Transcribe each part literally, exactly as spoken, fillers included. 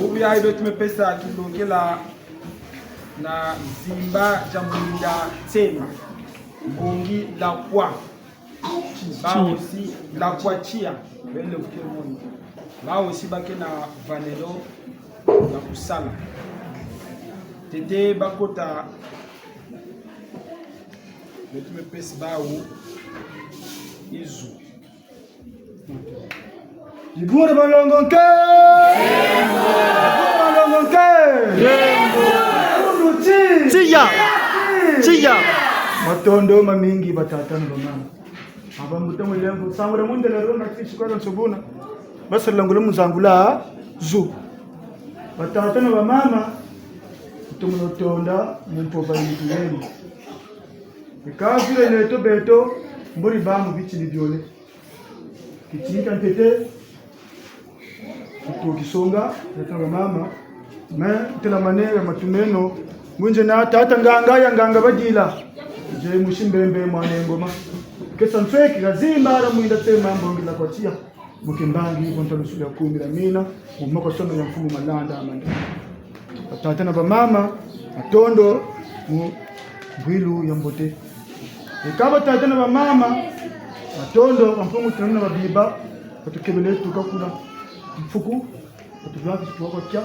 Bubu yayi beto me pesa kilongela na zimba dia mwinda tsema. Mbongi lakwa. Ba aussi lakwa tia. Bele kuke moni. Ba aussi ba ke na vanelo ya kusala. Tete ba kota. Beto me pesa bawu izu. Dibundu dia balongo nke! Dibundu dia balongo nke! Dibundu ti! Tiya! Tiya! Matondo mamingi batata na bamama. Aba mbuta mulemvo, sangula mundele ronda kisi kwa nsobuna. Basala ngula mu zangula zu. Batata na bamama, tutomo tonda mu mpova yi tuyeni. Eka vile neto beto, mburi ba mu bitini biole. Kitinka ntete, tuto kisonga, tata wa mama, me, ntela manera matumeno, mwinze na tata nganga ya nganga badila. Je musi Mbembe mwana ngoma. Kesa nsweki, kazimba, ara mwinda tema, mbongi lakwa tia. Mu kimbangi, bonta lusulu ya kumi la mina, mu moko sono ya mfumu Malanda Amanda. Batata na bamama, matondo mu bwilu ya mbote. Eka batata na bamama, matondo, bampungu tuna na babiba, batukebele tuka kuna mfuku, batulwaki tuwa kwa kia,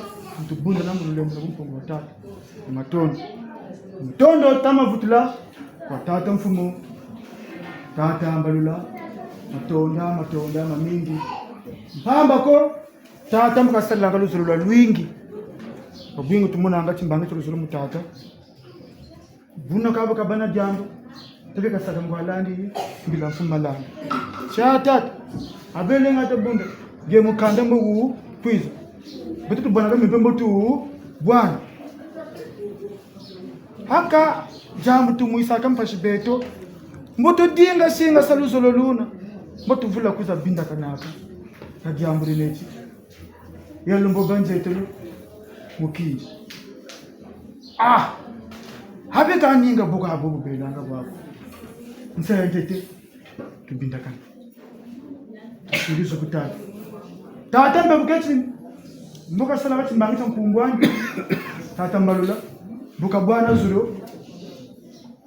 tubunda na mu lulendo na bumpungu wa tata. Matondo. Matondo tama vutula kwa tata mfumu, tata Mbalula, matonda, matonda mamingi. Mpamba ko, tata mbo kasalaka luzolo lwa lwingi. Lwa bwingi tumonanga timbangi tia luzolo mu tata. Buna kaba kabâ na diambu, tata kasaka ngwalandi, mbila mfumu Malanda. Tia tata, abele ngata bunda, nge mukanda mbo wu, kwiza. Beto tubwanaka mpe mbo tu, bwana. Haka, diambu tumwisaka mpasi beto. Mbo tudinga singasa luzolo luna. Mbo tuvula kwiza bindakanaka. Na diambu dineti. Ya lumbu banzetelo. Mukindi. Ah! Habe kaninga buka bubu belanga bwabu. Nsentete. Tubindakana. Tulizo ku tata. Tata mbe buketi. Mbo kasala kati mbangi tia nkumbu andi. Tata Mbalula. Buka bwana zulu.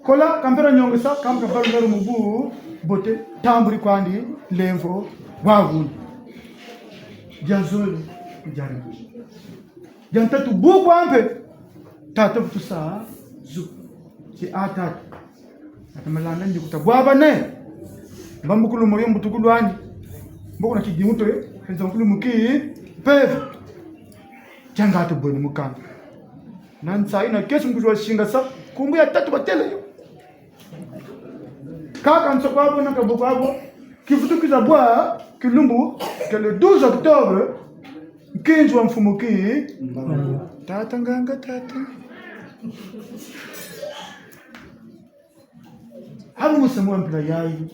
Kola kampera nyongesa, kamka balula mu bubote, tambuli kwandi, lemvo, wawuni. Dia zole, dia lemvo. Dia ntatu bu kwa mpe, tata vutusa, zu. Ti a tata. Tata Malanda ndi kuta bwabane. Mbambukulu moyo mbutukulu ani. Mboko na kidingu to, enza mukulu muki, mpeve. Tianga tubweni mukanda. Na nsayi na kesi mbuzi wa singasa, nkumbu ya tatu batêle yo. Kaka nso kwabo na kabu kwabo, kivutukiza bwa, kilumbu, que le douze octobre, nkinzi wa mfumu ki, tata nganga tata. Hanu musamu wa mpila yayi,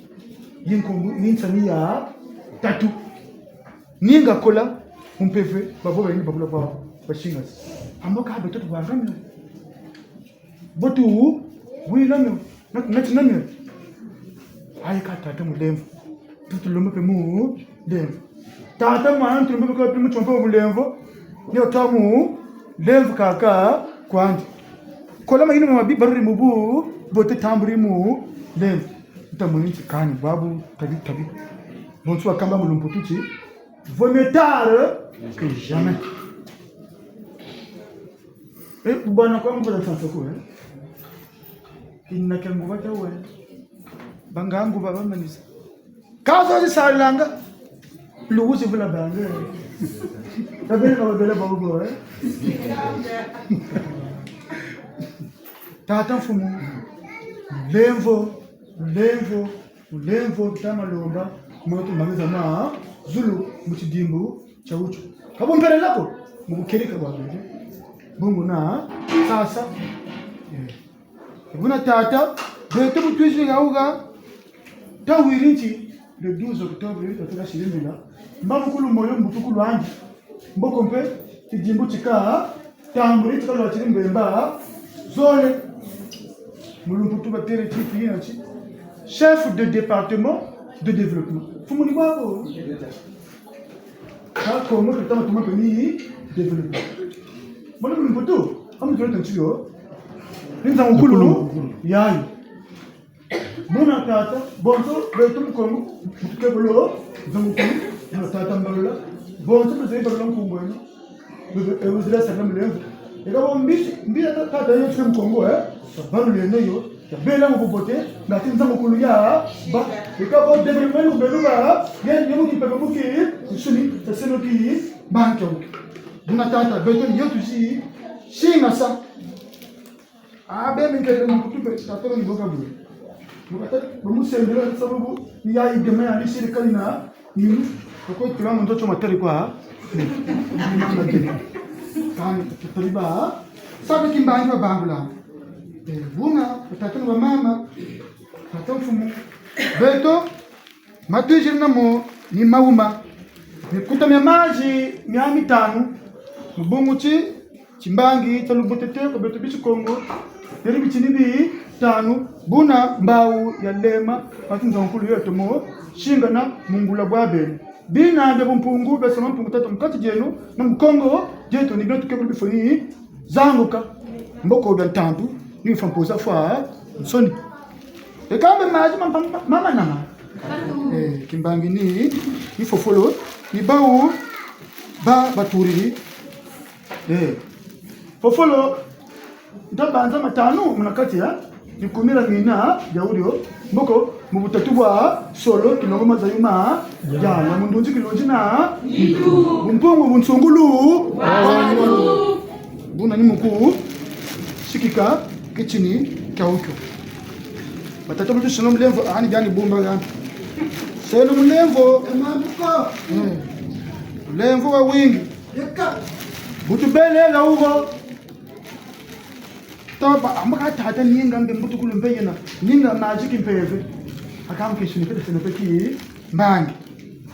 yi nkumbu, yi nsani ya tatu. Ninga kola, mu mpeve, babo bayini babula kwabo, basingasa. Ambo ka beto tubwangamina. Bo tu, wila mio, na, na tina mio. Ayi ka tata mulemvo. Tutulomba mpe mulemvo. Tata mwana ntulomba mpe kwa mpe mutompa mulemvo. Ni otamu, lemvo kaka, kwandi. Kola mayina mama bibaruri mu bubote tamburi mulemvo. Ntamweni nti kani, bwabu, tabi, tabi. Bonso wakamba mu lumputu ti, vaut mieux tard que jamais. Eh, bwana kwa nguba za sansa ko, eh? Kina kia nguba tia we. Banga nguba bamanisa. Kazo zisalanga. Luwu zivula bange. Tabele na babele babugo, eh? Tata mfumu. Lemvo, lemvo, lemvo, tama lomba, mwetu mbangi za ma, zulu, mu tidimbu, tia wutu. Ka bu mpelele ko, mu bukeleka bwa bebe. Bungu na, sasa. Eh. Buna tata, beto bu twizi ha wuha, tawiri nti, le douze octobre, tata kasiri mbila. Mba mukulu moyo mbutukulu andi. Mboko mpe, tidimbu tika, tambuli tika lwa tiri mbemba, zole. Mu lumputu batêle titre yina ti, chef de département de développement. Mfumu ni bwabo. Ka Kongo, ka tama tuma mpe ni, Développé. Mwana mbutu, amu tuwele ntiyo. Ni nzangukulu yayi. Buna tata, bonso, beto mu Kongo, mu tukebolo, nzangukulu, na tata Mbalula. Bonso, beto Mbalula nkumbu eno. Beto, eh, wuzila saka mulemvo. Eka bo mbisi, mbila ta-, tata yo tse mu Kongo, eh? Balula eno yo, ya bela mu bubote, ngati nzangukulu ya, ba, eka bo développement belu ba, ya, ya mu kimpeve mu ki, nsuni, sa seno ki, banke wuki. Buna tata, beto, yo tuzi, singasa. Ah, be mi nkele mu kutu pe, tata ni boka bu. Mu kata, bu mu sendela sababu, ni ya ideme ya lisiri kalina, ni, ko tula mu nzo tio matari kwa. Kani, tata ni ba, sabe kimbangi ba bangula. Eh, buna, tata ni ba mama, tata mfumu. Beto, ma twiziri namo ni mawuma. Mikuta mia mazi mia mitanu. Mu bungu ti, timbangi tia lubutete kwa beto bisi Kongo. Yeri bitini bitanu. Buna mbawu ya lema. Mati nzangukulu yeto mo. Singana mu ngula bwa beno. Bina bia bumpungu, bia sama mpungu tata mu kati dieno. Na mu Kongo dieto ni bia tukebulu bifweni. Zanguka. Mboko bia ntantu. Ni fwa mpoza fwa nsoni. Eka mbe mazi ma, ma, ma, mama nama. Eh, kimbangi ni, ni fofolo, ni bawu, ba, baturiri. Eh. Fofolo, nta banza matanu, muna kati ya, ni kumira mina, ya wudio, mboko, mu butatu bwa, solo, kilongo maza yuma, ya, na mundunzi kilonzi na, bumpungu, bunsungulu, buna ni muku, sikika, kitini, kia wukio. Batata batu seno mulemvo, ani diani bumba ya. Seno mulemvo. Eh. Mulemvo wa wingi. Butu bele la ugo. Toba, amaka tata ninga mbe mbutukulu mbe yena. Ninga mazi kimpeve. Aka mukesini kete seno peki mbangi.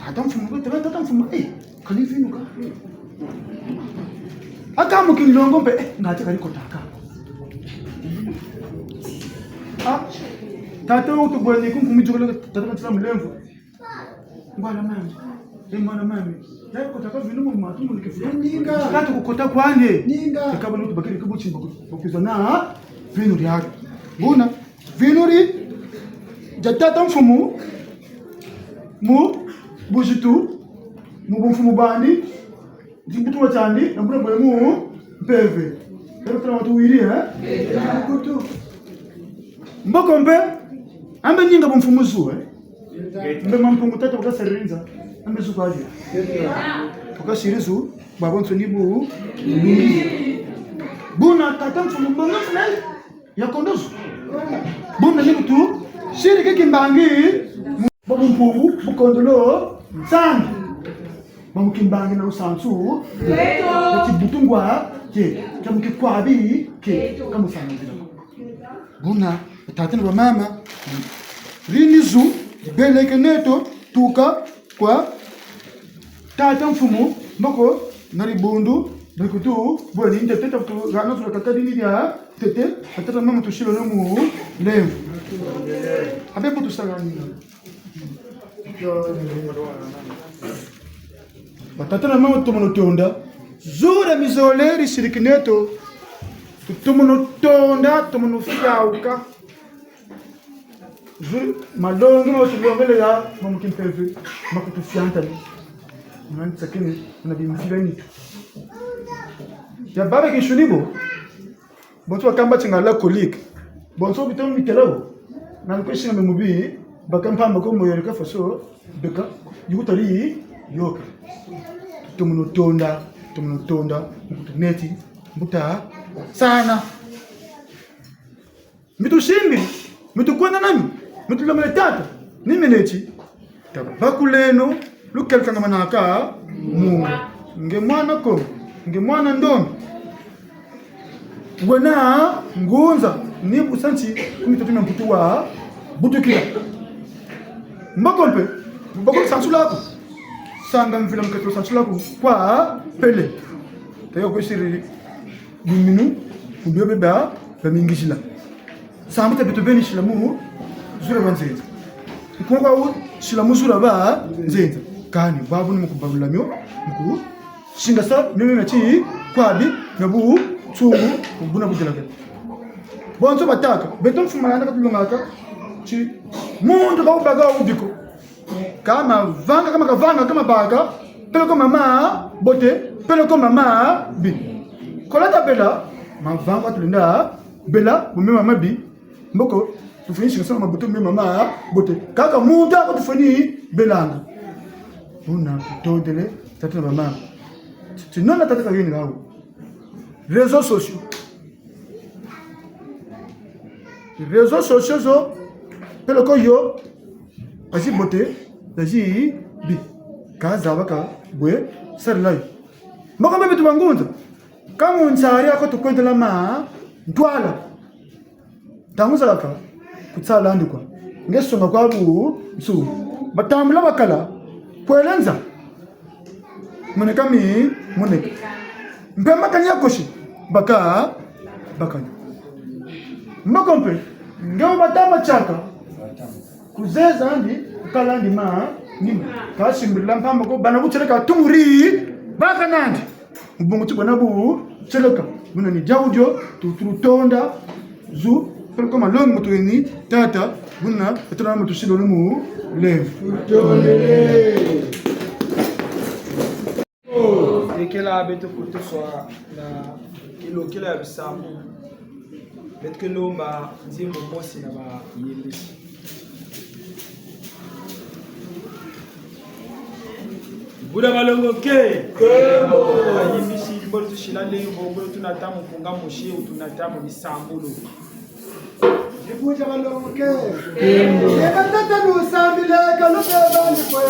Tata mfumu, tata mfumu, eh. Kani vinu ka. Aka mu kinlongo mpe, eh, ngati kari kotaka. Ah, tata wutu bweni ku nkumi djukulu, tata katila mulemvo. Ngwala mami, eh, ngwala mami. Kari kotaka vinu mu matu mu kifu. Ninga. Kati kukota kwandi. Ninga. Eka bana wutu bakiri kibuti mbaku, bakuzana, vinu diaka. Buna, vinu di, dia tata mfumu, mu, buzitu, mu bumfumu bwandi, ndi butu wa tiandi, na buna bwe mu, mpeve. Pero tala watu wiri, eh? Kutu. Mboko mpe, ambe ninga bumfumu zu, eh? Mbe mampungu tata wakasariri nza, ambe zu kwa dia. Wakasiri zu, babonso ni bu, buna tata mfumu mbongo mfumu, ya kondozo. Buna ni butu, siri kiki mbangi, bu bumpungu, bukondolo, nsangi. Ba mu kimbangi na lusansu, kati butungwa, ke, ka mu kikwabi, ke, ka mu sanzila. Buna, tata na bamama, ri ni zu, beleke neto, tuka, kwa, tata mfumu, mboko, na dibundu, bikutu, bweni, ntete, takutu, gana zula kakadi ni dia, tete, tata mama tusilo no mu, lemvo. Abe butu sagani. Batata na mama, tutomono tonda. Zu dia mizole disiriki neto. Tutomono tonda, tutomono fiauka. Zu, malongi ma tulongele ya, ma mu kimpeve, ma kutufiantani. Muna nsakini, muna bimvila nitu. Ya baba kinsuni bo. Bonso bakamba ti nga la colique. Bonso bito mitela wo. Na nkwe singa me mubi, baka mpamba ko moyo ka faso, beka, yukutari, yoka. Tutomono tonda, tutomono tonda, mbutu neti, mbuta, sana. Mi tusimbiri, mi tukwenda nami, mi tulomele tata, ni mi neti. Tabakuleno, lukelekanga manaka, mu. Nge mwana Kongo, nge mwana ndombe. Wena ngunza, ni bu sa nti, ku mitoto mia Mputu wa, butukila. Mboko mpe, mboko lusansu lwaku. Sanga mvila mu kati lwa lusansu lwaku, kwa pele. Tayo kwe siriri, biminu, ku bio bia, bia mingizila. Sambu ta beto beni sila mu zu dia banzenza. Nkunga wu sila mu zu dia banzenza. Kani, bwabu ni mu kubalula mio, mu ku Singasa mio mia ti kwabi na bunsungu, buna budelakene. Bonso batâka, beto mfumu Malanda katulongaka ti muntu ka wubaka wubi ko. Ka mavanga, ka makavanga, ka mabaka, peleko mamabote, peleko mamabi. Kola tabela, mavanga tulenda bela, bu mema mabi. Mboko, tufweni singasa mabote, mema mabote. Kaka muntu ako tufweni belanga. Buna tutondele, tata na bamama. Ti, tinona tata kayeni hawu. Réseaux sociaux. Réseaux sociaux zo, peleko yo, azibote, azibi, kazaba ka bwe sarila yo. Mboko mbe beto bangunza, ka mu nsari ako tukwendela ma ntwala. Ntangu zakaka, kutsala ndi kwa. Nge songa kwa bunsungu. Batambula bakala, kwelenza. Moneka mi, moneka. Mpe makani ya kosi, baka, bakani. Mboko mpe, nge wu batama tiaka, kuzeza ndi, kukala ndi ma, nima. Kasimbirila mpamba ko, bana butieleka tumuri, baka nandi. Mu bungu ti bwena butieleka. Buna ni diawu dio, tu, tutonda, zu, peleko malongi mutuheni, tata, buna, etona mutusilo lumu, le. Lekela beto kutuswa na kilokela ya bisambu. Beto ke lomba nzimbu mosi na bayembisi. Buda balongo ke. Nkembo. Bayembisi, mbolo tusila leyo, mbolo tunata mu nkunga mosi, tunata mu bisambulu. Dibuja balongo ke. Nkembo. Eka tata nusambile, ka lubeba ni kwe.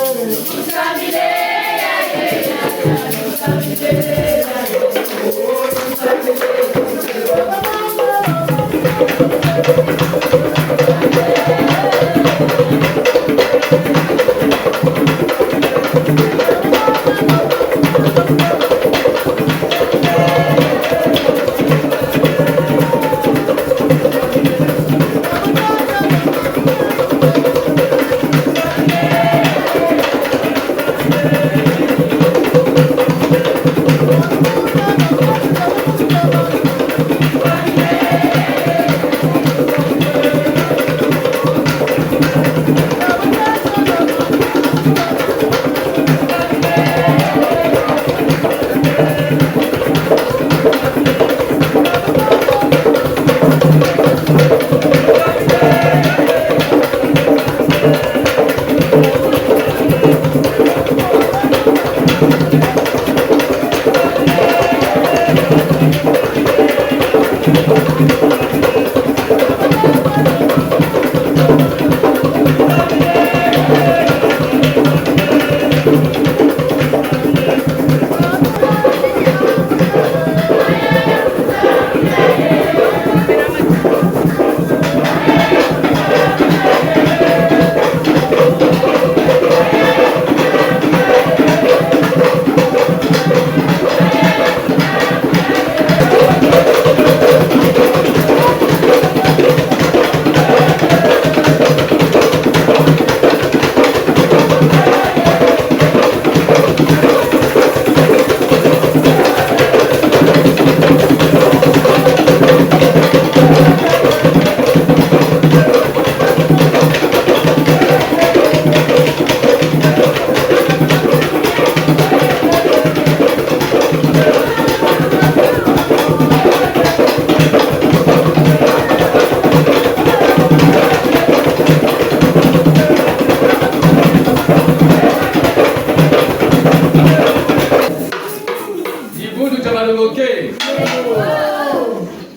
Dibundu dia balongo ke.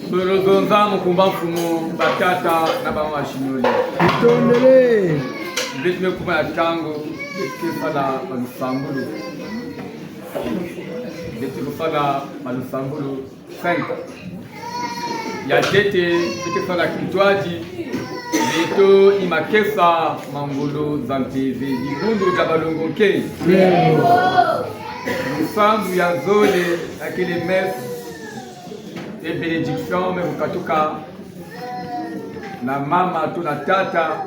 Tolozonza mu nkumbu a mfumu, batata na bamama, basinyoli. Tutondele. Beto me kuma ya ntangu, beto ke fala balusambulu. Beto ke fala balusambulu. Cinq. Ya ntete, beto ke fala kintwadi, beto ni makesa ma ngolo za mpeve, dibundu dia balongo ke. Lusambu ya zole, ya kele messe et bénédiction, me kukatuka na mama to na tata,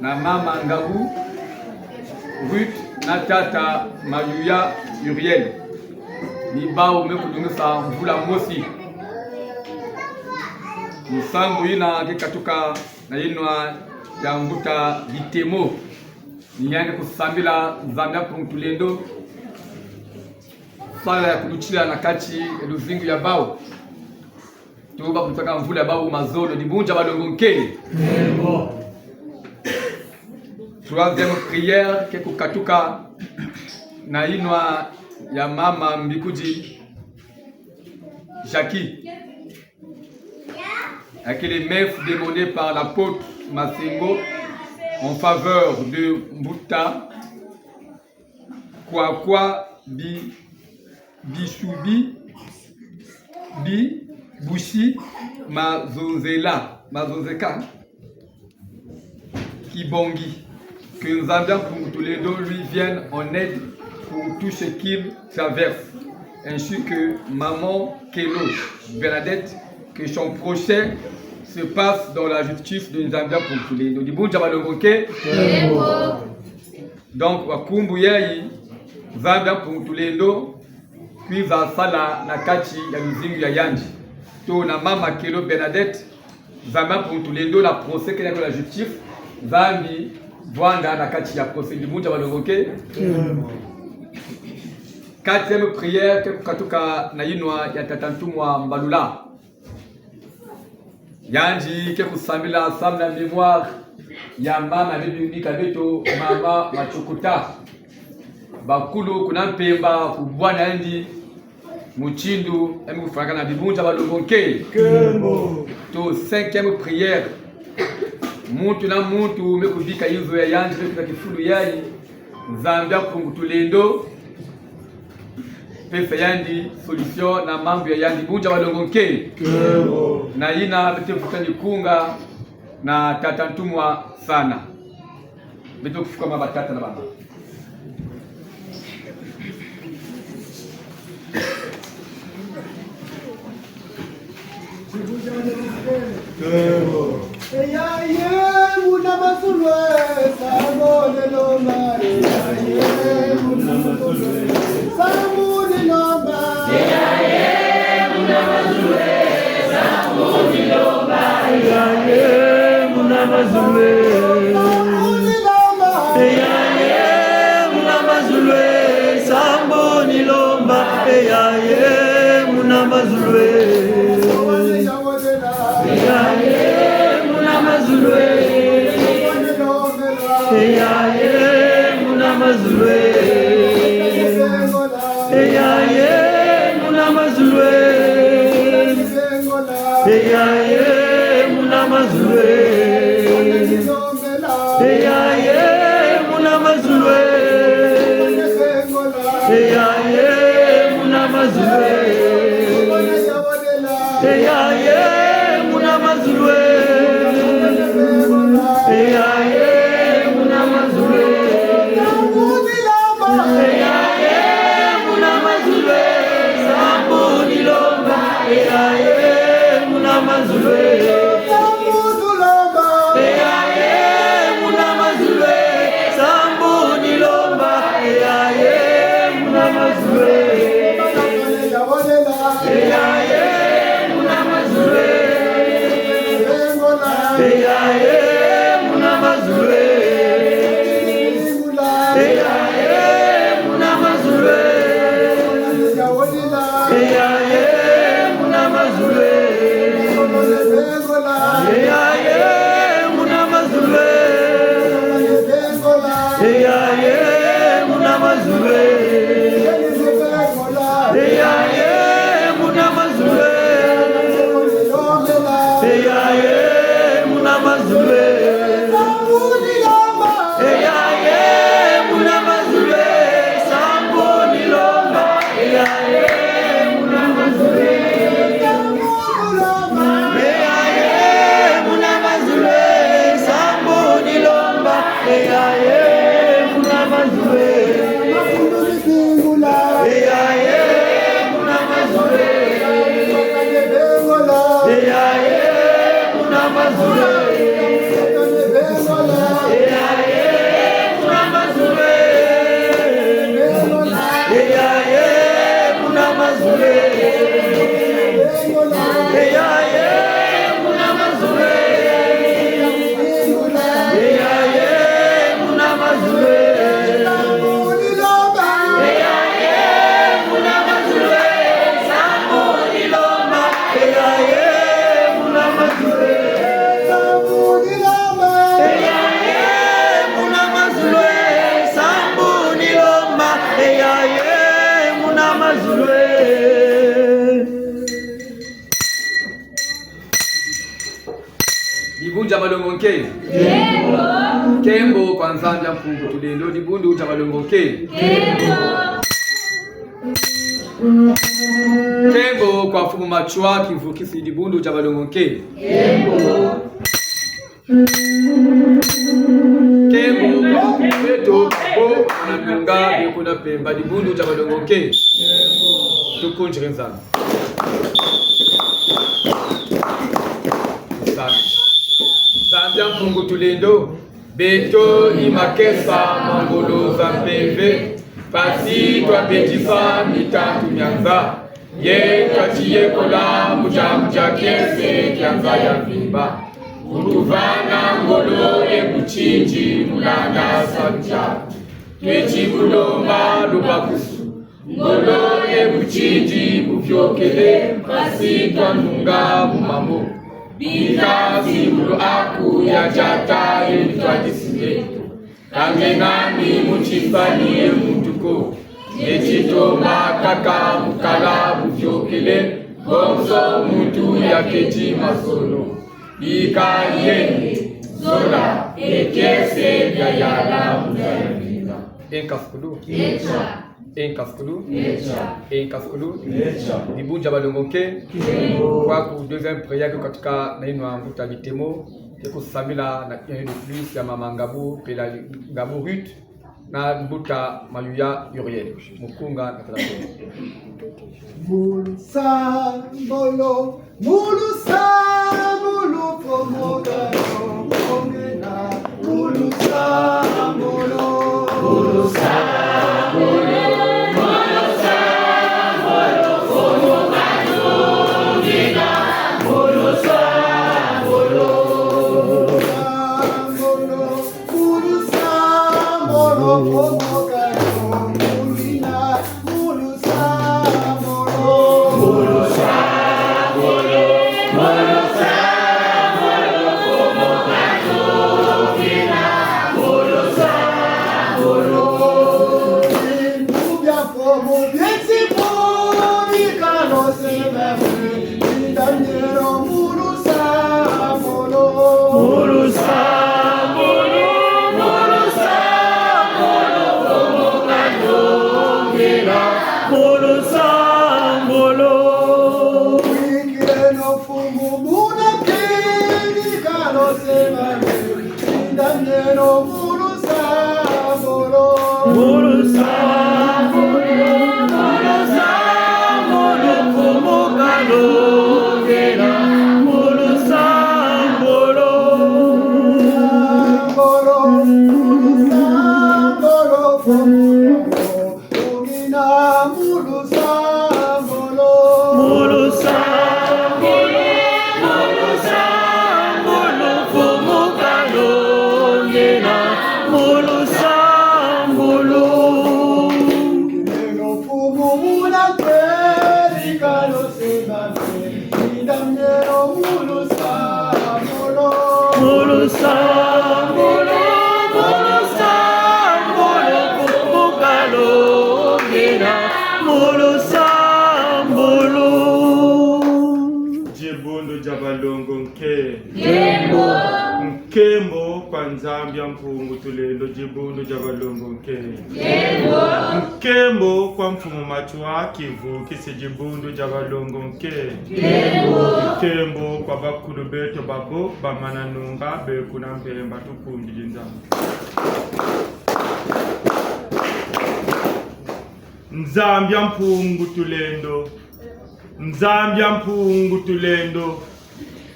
na mama Ngabu Ruth, na tata Mayuya Uriel. ni bawu me kudungisa mvula mosi. Musamu yina ke katuka na yinwa ya mbuta Bitemo. Ni yandi kusambila Nzambi ya Mpungu Tulendo. Sala ya kulutila na kati ya luzingu ya bawu. To ba kuntaka mvula ya bawu mazono, dibundu dia balongo nke. Troisième prière ke kukatuka na yinwa ya mama Mbikudi Jackie. Avec les mètres demandés par l'apôtre Massengo en faveur de Mbuta Kwakwa Bi-, Bishubi, Bi-, Bushi Mazonzela, Mazonzeka Kibongi. Que Nzambi ya Mpungu Tulendo lui vienne en aide pour tout ce qu'il traverse, ainsi que maman Kelo Bernadette, que son procès se passe dans la justice de Nzambi ya Mpungu Tulendo. Dibundu dia balongo nke. Donc, wa nkumbu yayi, Nzambi ya Mpungu Tulendo kwiza sala na kati ya luzingu ya yandi. To na mama Kelo Bernadette, Nzambi ya Mpungu Tulendo na procès ke na ko la justice, Nzambi vwanda na kati ya procès. Dibundu dia balongo nke. Quatrième prière ke kukatuka na yinwa ya tata ntumwa Mbalula. Yandi ke kusambila, sambila mémoire ya mama bebingika beto, mama Matsukuta. Bakulu kuna mpemba kubwana yandi mutindu ya me kufwanakana. Dibundu dia balongo nke. Nkembo. To cinquième prière. Muntu na muntu me kubika yinzo ya yandi, me kubika kifulu yayi. Nzambi ya Mpungu Tulendo pesa yandi solution na mambu ya yandi. Dibundu dia balongo nke. Nkembo. Na yina beto vutu ni kunga na tata ntumwa Sana. Beto kufukama, batata na bamama. Eyaye muna mazulu, sambu ni lomba. Eyaye muna mazulu, sambu ni lomba. Eyaye muna mazulu, sambu ni lomba. Eyaye muna mazulu, sambu ni lomba. Eyaye muna mazulu, sambu ni lomba. Eyaye muna mazulu. Eyaye muna mazulu. Eyaye muna mazulu. Eyaye muna mazulu. Eyaye muna mazulu. Eyaye muna mazulu. Eyaye muna mazulu. Eyaye muna mazulu. Eyaye muna mazulu. Eyaye muna mazulu. Sambu ni lomba. Eyaye muna mazulu. Eyaye muna mazulu, sambu ni lomba. Eyaye muna mazulu. Eyaye muna mazulu. Eyaye muna mazulu. Eyaye muna mazulu. Eyaye muna mazulu. Eyaye muna mazulu. Eyaye muna mazulu. Eyaye muna mazulu. Eyaye muna mazulu. Eyaye muna mazulu, sambu ni lomba. Eyaye muna mazulu. Eyaye muna mazulu, sambu ni lomba. Eyaye muna mazulu. Dibundu dia balongo nke. Nkembo kwa Nzambi a Mpungu Tulendo, dibundu dia balongo nke. Nkembo kwa Mfumu Matsoua Kimvukisi, dibundu dia balongo nke. Nkembo kwa beto bo na nunga be kuna Mpemba, dibundu dia balongo nke. Tukundiri Nzambi. Nzambi. Nzambi a Mpungu Tulendo, beto ni makesa ma ngolo za mpeve, mpasi twabetisa mitantu mia nza, ye twatiyekola mu diambu dia kiese kia nza ya mvimba. Kutuvana ngolo ye butindi mu landa salu diaku. Tweti kulomba lubakusu. Ngolo ye butindi buviokele, mpasi twanunga mu mamo. Bika nsimbulu aku ya diata ye mitwadisi mieto. Kangena ni mu timpani ye muntu ko. Neti tomba kaka mu kala buviokele, bonso muntu yaketi mazono. Bika yenge, zola, ye kiese biayala mu nza ya mvimba. E nkasukulu. Echa. E nkasukulu. Echa. E nkasukulu. Echa. Dibundu dia balongo nke. Nkembo. Kwaku deuxième prière ke katuka na yinwa mbuta Bitemo, ke kusambila na une de plus ya mama Ngabu, Pela Ngabu Ruth, na mbuta Mayuya Uriel. Mukunga na tata. Mu lusambulu, mu lusambulu, komoka yo, komena, mu lusambulu. Mu lusambulu, mu lusambulu, komoka yo, komena, mu lusambulu. Mu lusambulu, komoka yo, komena, mu lusambulu. Mu lusambulu, mu lusambulu, mu lusambulu, komoka yo, komena, mu lusambulu. Bikeno Mfumu muna keni kalo semane, tinda mieno mu lusambulu. Mu lusambulu, mu lusambulu, komoka yo, komena, mu lusambulu. Sambulu, mu lusambulu, komoka yo, komena, mu lusambulu. Mu lusambulu, mu lusambulu, komoka yo, komena, mu lusambulu. Bikeno Mfumu muna keni kalo semane, tinda mieno mu lusambulu. Mu lusambulu, mu lusambulu, komoka yo, komena, mu lusambulu. Dibundu dia balongo nke. Nkembo. Nkembo kwa Nzambi a Mpungu Tulendo, dibundu dia balongo nke. Nkembo. Nkembo kwa Mfumu Matsoua Kimvukisi, dibundu dia balongo nke. Nkembo. Nkembo kwa bakulu beto babo bamana nunga be kuna Mpemba, tukundidi Nzambi. Nzambi a Mpungu Tulendo, Nzambi a Mpungu Tulendo,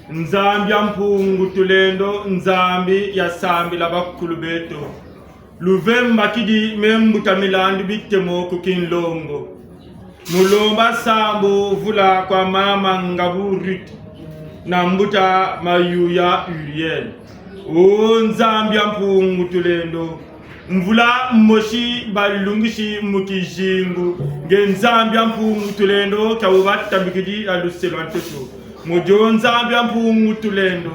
Nzambi a Mpungu Tulendo, Nzambi ya sambila bakulu beto. Luvembakidi me mbuta Milandu Bitemo ku Kinlongo. Mu lomba sambu vula kwa mama Ngabu Ruth na mbuta Mayuya Uriel. O Nzambi a Mpungu Tulendo, mvula mosi balungisi mu kizingu, nge Nzambi a Mpungu Tulendo, ka wubatambikidi ha luse lwa ntoto. Mu dio Nzambi a Mpungu Tulendo,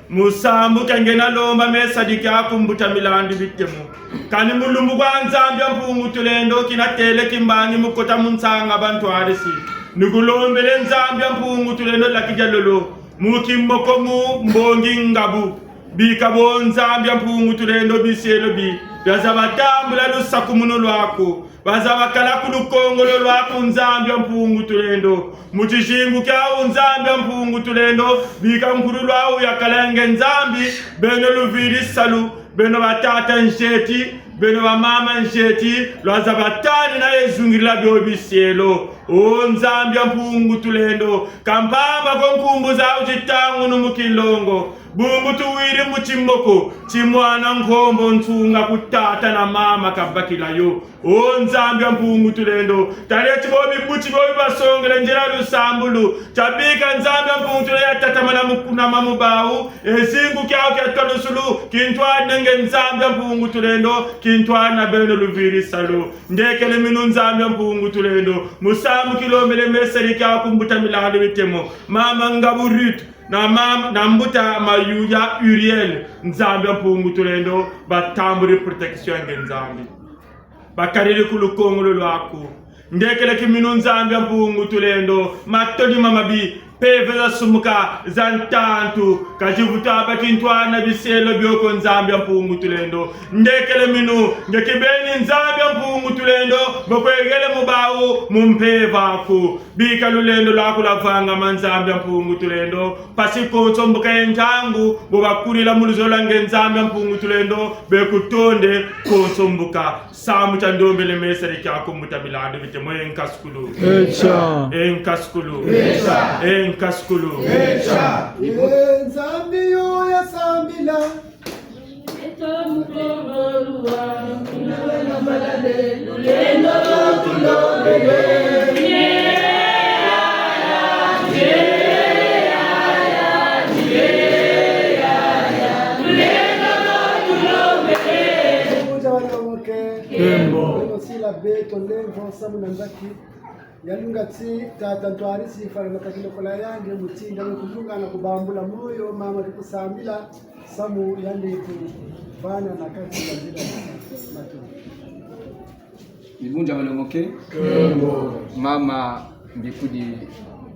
mu sambu ka nge na lomba mesa diki aku mbuta Milandu Bitemo. Kani mu lumbu kwa Nzambi a Mpungu Tulendo, ki natele kimbangi mu kota mu nsanga bantwarisi. Ni kulombele Nzambi a Mpungu Tulendo laki dia lolo, mu kimoko mu mbongi ngabu. Bika bo Nzambi a Mpungu Tulendo bisielo bi, biaza batambula lusakumunu lwaku. Baza bakala ku lukongolo lwaku Nzambi a Mpungu Tulendo. Mu tizingu kiawu Nzambi a Mpungu Tulendo, bika nkulu lwawu yakala nge Nzambi, beno luviri salu, beno batata nzeti, beno bamama nzeti, lwaza batanina ye zungirila bio bisielo. O Nzambi a Mpungu Tulendo, ka mpamba ko nkumbu zawu zitangunu mu kinlongo. Bungu tuwiri mu timoko ti mwana nkombo nsunga ku tata na mama kabakila yo. O Nzambi a Mpungu Tulendo, tala ti bo bibuti bio bibasongele nzila lusambulu. Tabika Nzambi a Mpungu Tulendo yatatamana mu kunama mu bawu. E zingu kiawu kia twalusulu, kintwari nge Nzambi a Mpungu Tulendo, kintwari na beno luviri salu. Ndekele minu Nzambi a Mpungu Tulendo, mu sambu kilombele mesa diki aku mbuta Milandu Bitemo, mama Ngabu Ruth, na mam-, na mbuta Mayuya Uriel, Nzambi a Mpungu Tulendo, batambuli protection nge Nzambi. Bakariri ku lukongolo lwaku. Ndekele ki minu Nzambi a Mpungu Tulendo, matodi ma mabi, mpeve za sumuka, za ntantu, ka zivutu bâ kintwari na bisielo bio ko Nzambi a Mpungu Tulendo. Ndekele minu, nge kibeni Nzambi a Mpungu Tulendo, bo kwegele mu bawu, mu mpeve aku. Bika lulendo lwaku lwavangama Nzambi a Mpungu Tulendo, mpasi konso mbuka ye ntangu, bo bakulila mu luzolo lwa nge Nzambi a Mpungu Tulendo, bekutonde konso mbuka. Sambu tia ndombele mesa diki aku mbuta Milandu Bitemo, e nkasukulu. Echa. E nkasukulu. Echa. E nkasukulu. Echa. E Nzambi yo ya sambila. Nkembo. Beno sila beto lemvo samu na nzaki. Yalunga ti tata ntwarisi fwana matakilo kola yandi mutinda mu kulunga na kubambula moyo mama ke kusambila samu yandi ku bana na kati ya nzila matu. Mibundu ya malongoke. Mama Mbikudi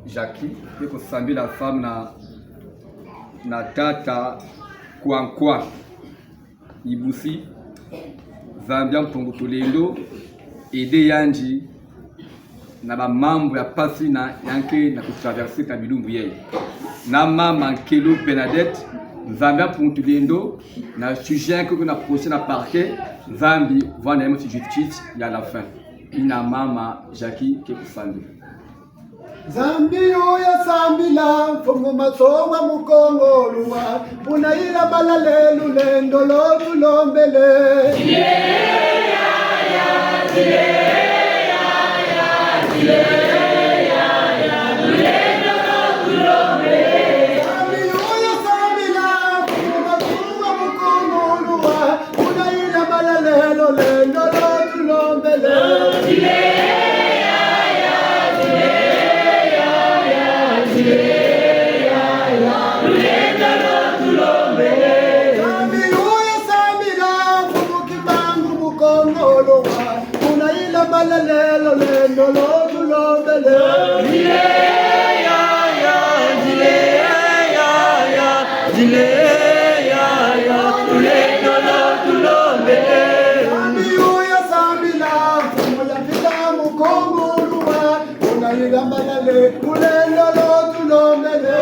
Jackie ke kusambila samu na, na tata Kwankwa. Ibusi, Nzambi a Mpungu Tulendo, aide yandi na ba mambu ya mpasi na yanke na kutraverser ka bilumbu yeye. Na mama Nkelo Bernadette, Nzambi a Mpungu Tulendo, na sujet ke kuna procès na parquet, Nzambi vwanda yemo ti justice ya la fin. Ina mama Jackie ke kusambila. Nzambi yo ya sambila, Mfumu Matsonga mu Kongo luwa, buna yila balale lulendo lo tulombele. Nzambi yo ya sambila, Mfumu Matsonga mu Kongo luwa, buna yila balale lulendo lo tulombele. Nzambi yo ya sambila, Mfumu Kimbangu mu Kongo luwa, buna yila balale lulendo lo tulombele. Nzambi yo ya sambila, Mfumu ya Mvita mu Kongo luwa, buna yila balale lulendo lo tulombele.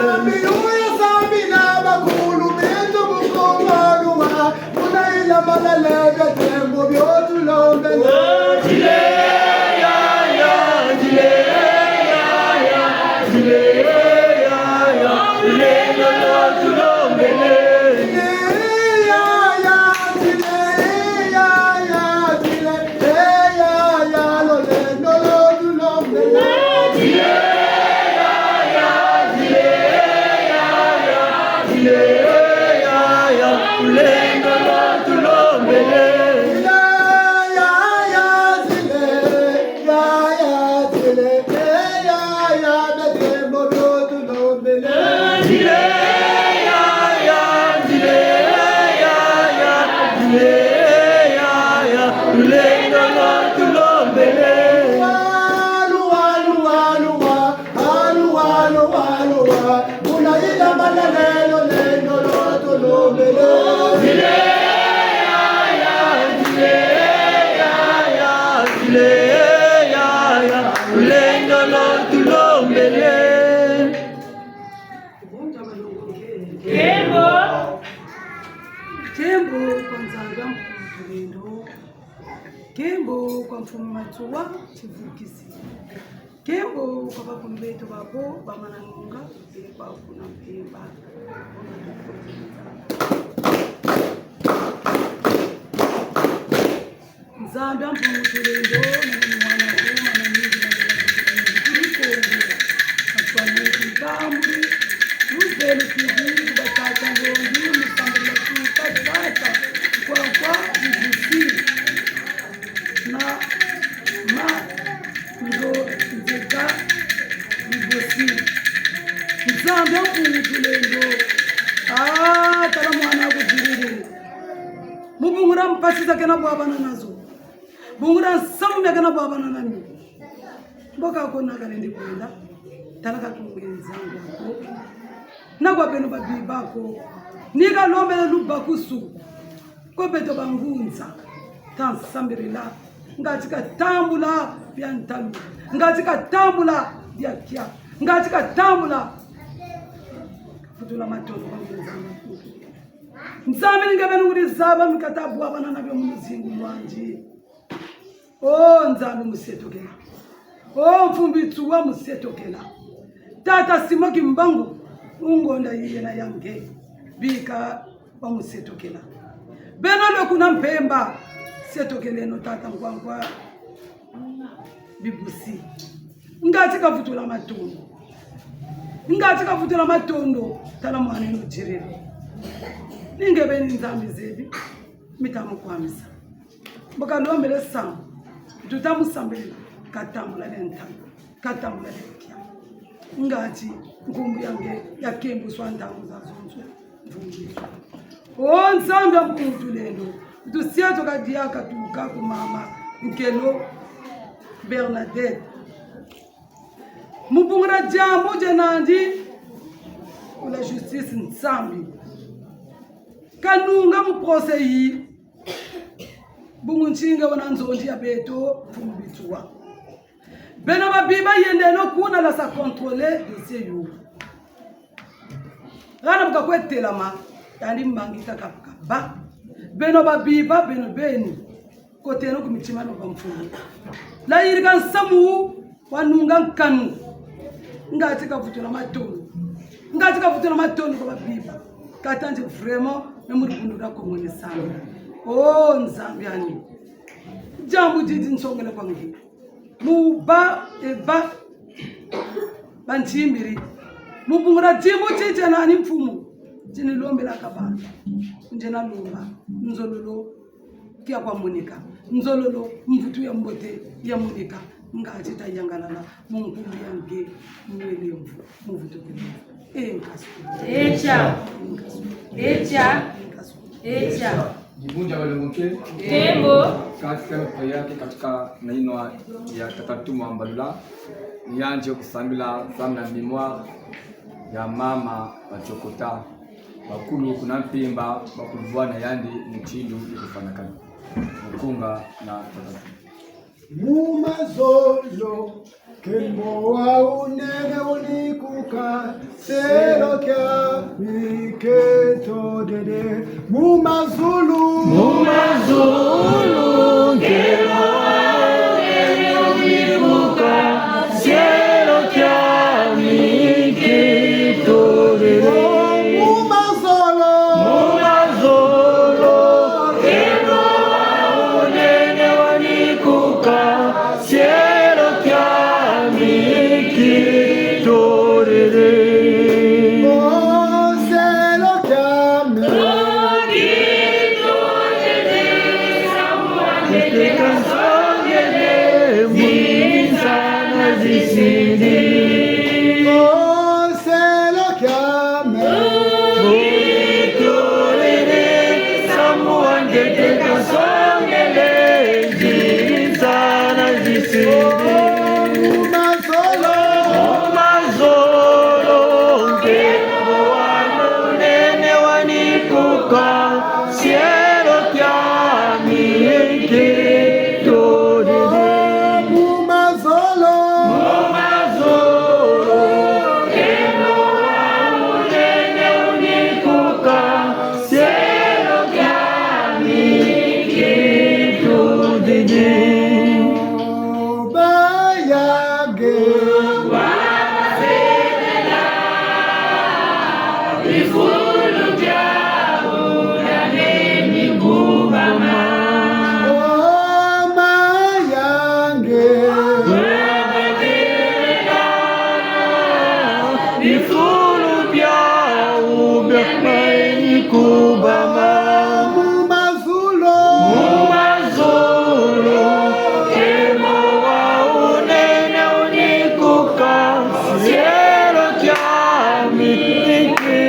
Nzambi yo ya sambila, bakulu beto mu Kongo luwa, buna yila balale bia tembo bio tulombele. Nkembo kwa Nzambi a Mpungu Tulendo. Nkembo kwa Mfumu Matsoua Tsivukisi. Nkembo kwa bakulu beto babo bamana nunga, mpe kwa kuna mpemba. Nzambi a Mpungu Tulendo, nani mwana kuma na mingi na lela kutu na mingi kuri Kongo. Aswani kutambuli, luzelu kudi, kubatata ngongi, musambila kuka tata, kwa kwa bibusi. Na ma ndo nzeka bibusi. Nzambi a Mpungu Tulendo. Ah, tala mwana kuziriri. Mu bungu dia mpasi za kena bwabana nazo. Bungu dia nsamu mia kena bwabana nami. Mbo ka ko na kalendi kwenda. Tala ka kunge nzangu ako. Na kwa beno babiba ko. Ni kalombele lubakusu. Ko beto bangunza. Tansambirila. Ngati katambula bia ntalu. Ngati katambula bia kia. Ngati katambula. Futula matondo kwa Nzambi. Nzambi ni nge beni wuri zaba mi kata bwabana na bio mu luzingu lwandi. O Nzambi musetokela. O Mfumu Matsoua musetokela. Tata Simon Kimbangu, mu ngonda yi yena ya nge. Bika bamusetokela. Beno lwe kuna mpemba, setokeleno tata Nkwankwa Bibusi. Ngati kavutula matondo. Ngati kavutula matondo, tala mwaneno diriri. Ni nge beni Nzambi zebi, mi ta mukwamisa. Mbo kalombele samu, tuta musambila, katambula dia ntalu, katambula dia kia. Ngati nkumbu ya nge ya kembuswa ntangu zazonso. O Nzambi a Mpungu Tulendo, tusietoka diaka tuka ku mama Nkelo Bernadette. Mu bungu dia diambu die nandi ku la justice Nzambi. Kanunga mu procès yi. Bungu nsinga wana nzonzi ya beto Mfumu Matsoua. Beno babiba yendeno kuna la sa contrôler dossier yo. Hana bu kakwe telama, yandi mbangi kaka bu kabâ. Beno babiba, beno beni. Koteno ku mitima mia bamfumu. La yirika nsamu, wanunga nkanu. Ngati kavutula matondo. Ngati kavutula matondo kwa babiba. Kâ tandi vraiment, me mu dibundu dia Kongo ni sambila. O Nzambi ani. Diambu didi nsongele kwa nge. Mu bâ, e bâ, bantimbiri. Mu bungu dia dimbu ti nge nani mfumu. Ti ni lombelaka bantu. Nge nalomba. Nzololo kia kwa monika. Nzololo mvutu ya mbote ya monika. Ngati ta yangalala. Mu nkumbu ya nge. Mwele mvu. Mu vutu kile. E nkasu. Etia. E nkasu. Etia. E nkasu. Etia. Dibundu dia balongoke. Nkembo. Kati ka mpe yake katika na yinwa ya tata Tuma Mbalula. Ni yandi yo kusambila, sambila mémoire ya mama Batiokota. Bakulu kuna mpemba, bakulubwana yandi mutindu yo kufanakana. Mukunga na tata Tuma. Mu mazolo, nkembo wa wunene wunikuka, selo kia mikento dede. Mu mazulu. Mu mazulu, nkembo wa wunene wunikuka, selo kia mikento dede. Mu mazolo. Mu mazolo, nkembo wa wunene wunikuka, selo kia mikitorere. Oh, selo kia mikitorere. Teka songele, zinza na zisidi. Oh, selo kia mikitorere. Samu wa ntete kasongele, zinza na zisidi. Mu mazolo. Mu mazolo, nkembo wa wunene wunikuka, selo kia mikitorere. Mu mazolo. Mu mazolo, nkembo wa wunene wunikuka, selo kia Bayange. Bifulu biawu biameni kubama. Oh, mayange. Bifulu biawu biameni kubama. Mu mazulu. Mu mazulu. Nkembo wawu nene unikuka. Cielo kiami nikitulili.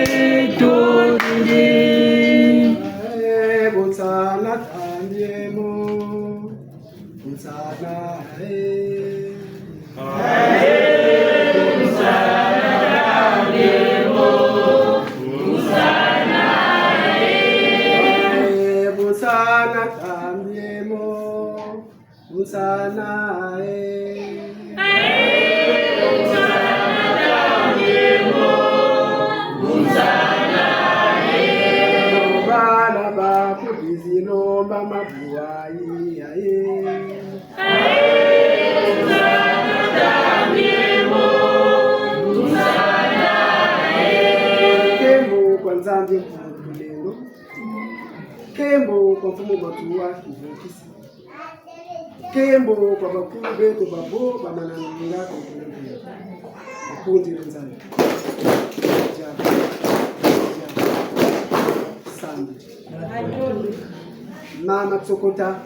Eh, bunsana tambiemo. Bunsana, eh. Eh, bunsana tambiemo. Bunsana, eh. Bala ba kubizi lomba mabuayi, aye. Nkembo kwa Nzambi Mpungu Tulendo. Nkembo kwa Mfumu Matsoua Kivukisi. Nkembo kwa bakulu beto babo bamana nunga kwa kulembela. Bakundile Nzambi. Diaka. Diaka. Sambi. Mama Tsokota.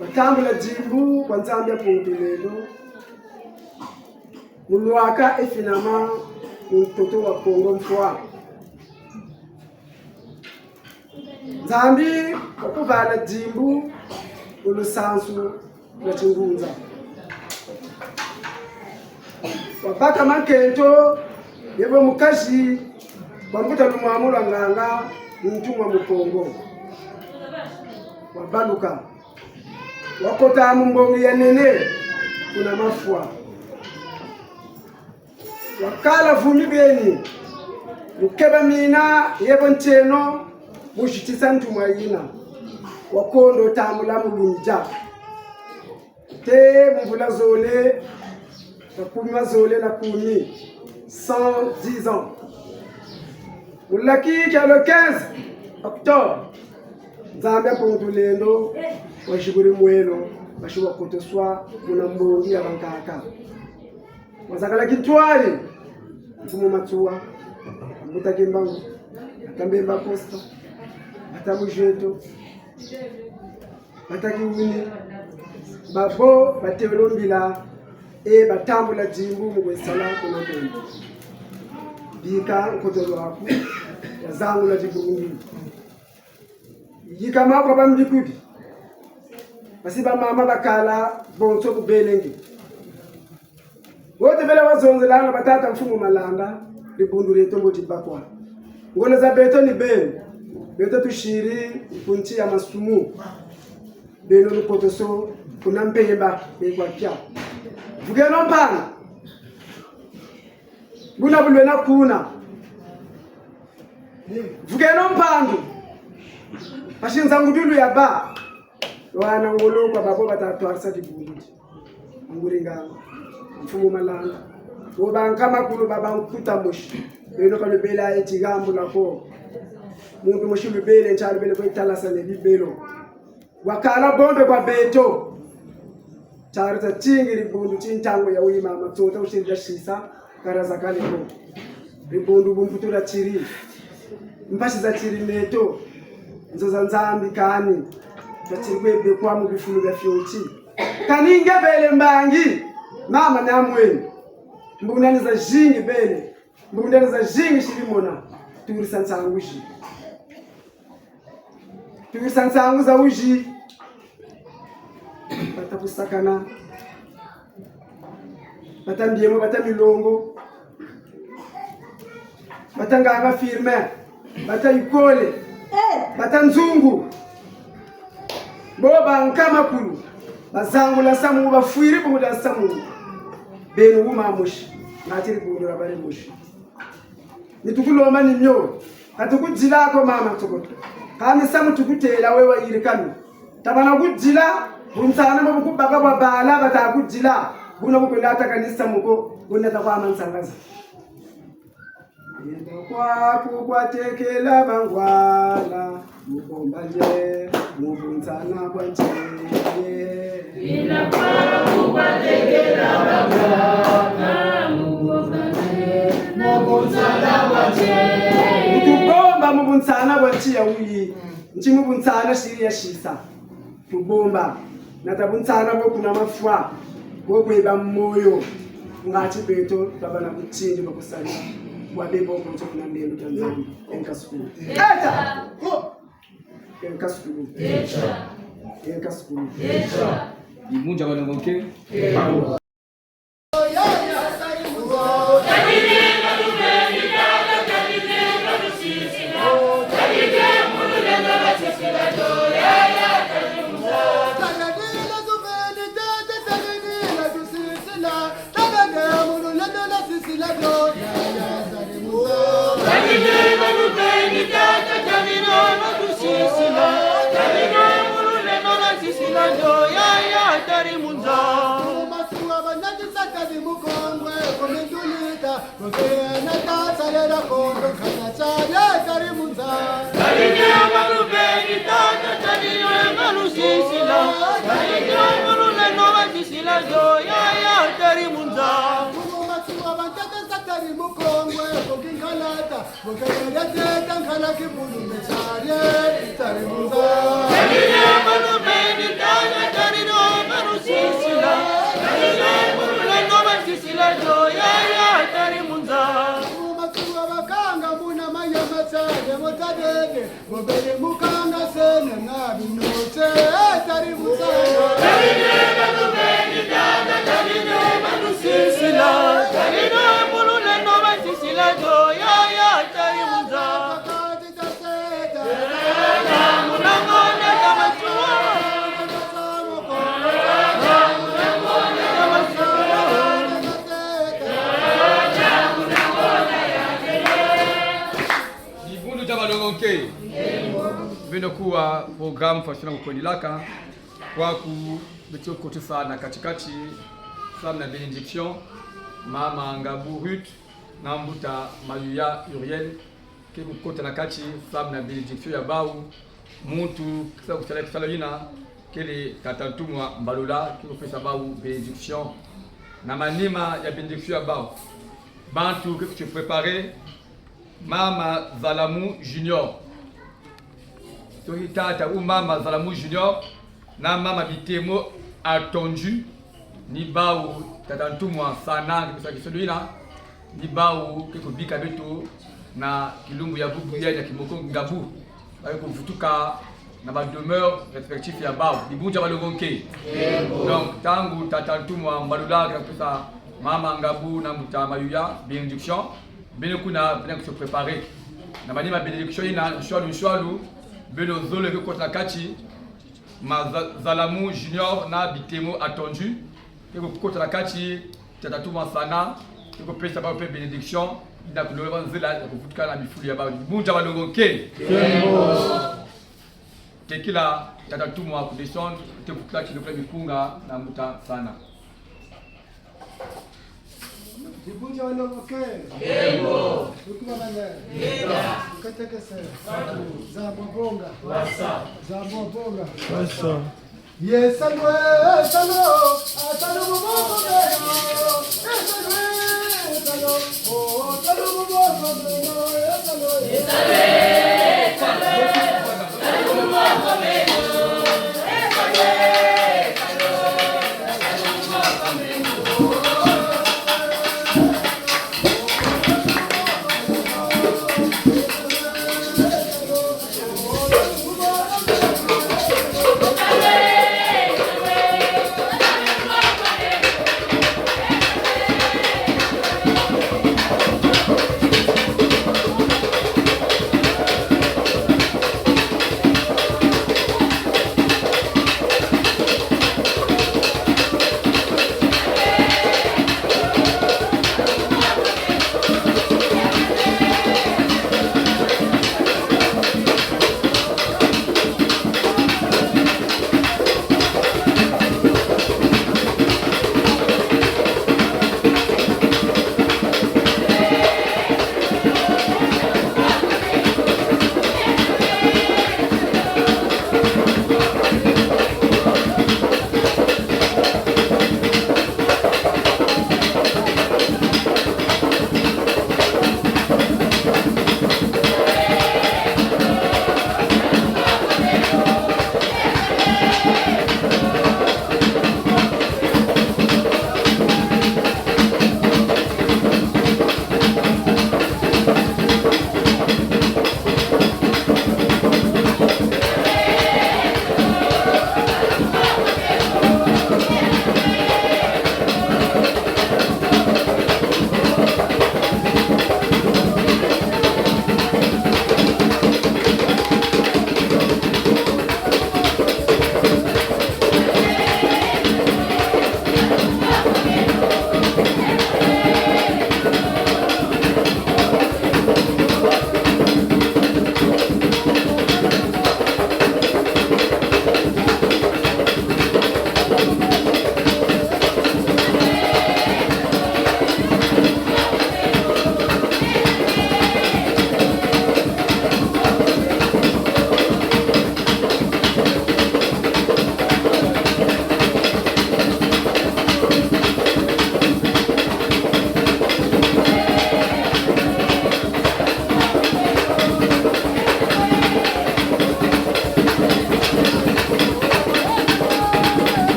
Batambula dimbu kwa Nzambi ya Mpungu Tulendo. Mu lwaka e finama mu ntoto wa Kongo mfwa. Nzambi wakubala dimbu mu lusansu lwa tingunza. Wabaka mankento, yebo mukazi wa mbuta lumwamu lwa nganga, muntu mwa Mukongo. Wabaluka. Wakota mu mbongi ya nene, kuna mafwa. Wakala vumi beni, mu keba mina yebo ntieno, mu zitisa ntumwa yina. Wakondo tambula mu lumia. Te mu mvula zole, makumi mazole na kumi, cent dix ans. Mu laki kia le quinze octobre, Nzambi ya Mpungu Tulendo wazibuli mwelo, basi wakotoswa muna mbongi ya bankaka. Wazakala kintwari, Mfumu Matsoua, Mbuta Kimbangu, Tata Mbemba Acosta, Tata Muzeto, Tata Kiwuni, babo batelo mbila, e batambula dimbu mu kwe sala kuna Kongo. Bika nkotolo aku, yazangula dibundu. Yikama kwa bambikudi. Basi bamama bakala bonso ku belenge. Wote bele wazonzelanga batata Mfumu Malanda, dibundu dieto mbo dibakwa. Ngolo za beto ni beno, beto tusiri ku nsi ya masumu. Beno lukotoso kuna mpemba, bekwa kia. Vukeno mpandu. Buna bulwena kuna. Vukeno mpandu. Basi nzangudulu ya ba. Wana ngolo kwa babo bata twarisa dibundu. Nguri nganga. Mfumu Malanda. Bo bankama kulu baba nkuta mosi. Beno ka lubela eti gambu lako. Muntu mosi lubele ntia lubele kwe talasa ne bibelo. Wakala bombe kwa beto. Tiari tatingi dibundu ti ntangu ya wima matsota usiri dia sisa, kara zakale ko. Dibundu bumputu diatiri. Mpasi zatiri meto. Nzo za Nzambi kani. Zatiri kwe bekwa mu bifulu bia fioti. Kani nge bele mbangi. Mama na mweni. Mbundani zazingi bele. Mbundani zazingi siri mona. Turisa nsangu zi. Turisa nsangu za wizi. Bata Kusakana. Bata Mbiemo, bata Milongo. Bata Nganga Firmin. Bata Ikole. Bata Nzungu. Bo bankama kulu. Bazangula samu, bafwiri bungu dia samu. Beno wuma mosi. Ngati dibundu dia bale mosi. Ni tukulomba ni mio. Ka tukudila ko mama Tsokota. Kani samu tukutêla we wayirikanu. Tabana kudila, bunsana bu bukubaka bwa bala bata kudila. Buna bu kwenda ata kani samu ko, buna ta kwa mansanga za. Yenda kwaku kwatekela bangwala, mu bomba nge, mu bunsana bwa nge. Yenda kwaku kwatekela bangwala, mu bomba nge, mu bunsana bwa nge. Mu tubomba mu bunsana bwa nge ya wuyi, nti mu bunsana siri ya sisa. Tubomba, nata bunsana bo kuna mafwa, bo kweba moyo, ngati beto twabana butindi bwa kusala, bwa bebo bonso kuna ndelo dia Nzambi, e nkasukulu. Eta! E nkasukulu. E nkasukulu. Dibundu dia balongoke. Masuwa banati satani mukongwe, komindulita. Kena tasalela kondo nkana tsaye tari munza. Tari nyama lubeni tata, tari nyama lusisila. Tari nyama luleno basisila zo, yaya tari munza. Kumu masuwa bantata sa tari mukongwe, koki nkalata. Mukele teta nkala kibulu metsari, tari munza. Tari nyama lubeni tata, tari nyama lusisila. Tari nyama luleno basisila. Sila zo, yaya tari munza. Mu masuwa bakanga muna maya matsale mo tabele. Bobele mukanga sene na binote, tari munza. Tari ne banubeni tata, tari ne banusisila. Tari ne mulule no basisila zo, yaya tari munza. Dibundu dia balongoke. Beno kuwa programme façon na kukwendilaka. Kwaku beto kotisa na kati-kati, flamme na bénédiction, mama Ngabu Ruth, na mbuta Mayuya Uriel, ke kukota na kati, flamme na bénédiction ya bawu. Muntu kisa kusala, kusala yina, kele tata ntumwa Mbalula, ke kupesa bawu bénédiction. Na manima ya bénédiction ya bawu, bantu ke ku se préparer, mama Zalamu Junior. Soki tata ou mama Zalamu Junior, na mama Bitemo Attendu, ni bawu tata ntumwa Sana, ke kupesa kisolo yina, ni bawu ke kubika beto na kilumbu ya bubu ya, ya kimoko Ngabu. Ba ke kuvutuka na ba demeure respectif ya bawu. Dibundu dia balongoke. Donc, tangu tata ntumwa Mbalula ke kupesa mama Ngabu na mbuta Mayuya bénédiction, beno kuna, beno ku se préparer. Na manima bénédiction yina, nswalu, nswalu, beno zole ke kota na kati, ma Za-, Zalamu Junior na Bitemo Attendu, ke kukota na kati, tata ntumwa Sana, ke kupesa bawu mpe bénédiction, na kuloba nzila ya kuvutuka na bifulu ya bawu. Dibundu dia balongoke. Tekila tata ntumwa ku descendre, te kuvutuka ti lokula mikunga na mbuta Sana. Dibundu dia balongoke. Yebo. Lukuma mane. Yeba. Nkatekese. Nzambi wa bonga. Wasa. Nzambi wa bonga. Wasa. Yesalwe, salwe, salwe mu moko meno. Yesalwe, salwe, oh, salwe mu moko meno. Yesalwe.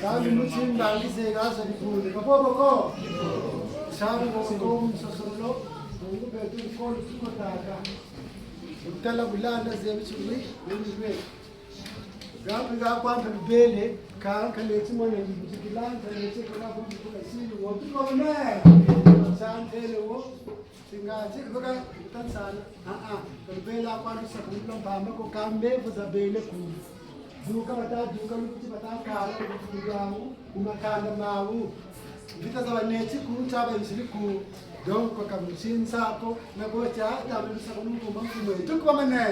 Kâ ni mutini mbangi ze ka za dibundu. Ka bobo ko? Sango ko musosolo, bungu beto dikolo tuko taka. Butala bulanda zebi tuli, buni zwe. Gambi ga kwampe bibele, ka nkaleti mwana ngi butikila, nkaleti kala butikila sili, wo tuko ne. Santele wo. Singa ti baka tansana. Ah, ah. Ka lubela kwa lusakumuna mpamba ko, kâ mbevo zabele ku. Duka bata duka, lukuti bata kala, lukuti lwawu, mu makanda mawu. Mvita za baneti ku, ntaba nzili ku. Donc, kwa kamusinsa ko, na ko tia, tabe lusakumuna mpamba mfumu. Tuku bamane.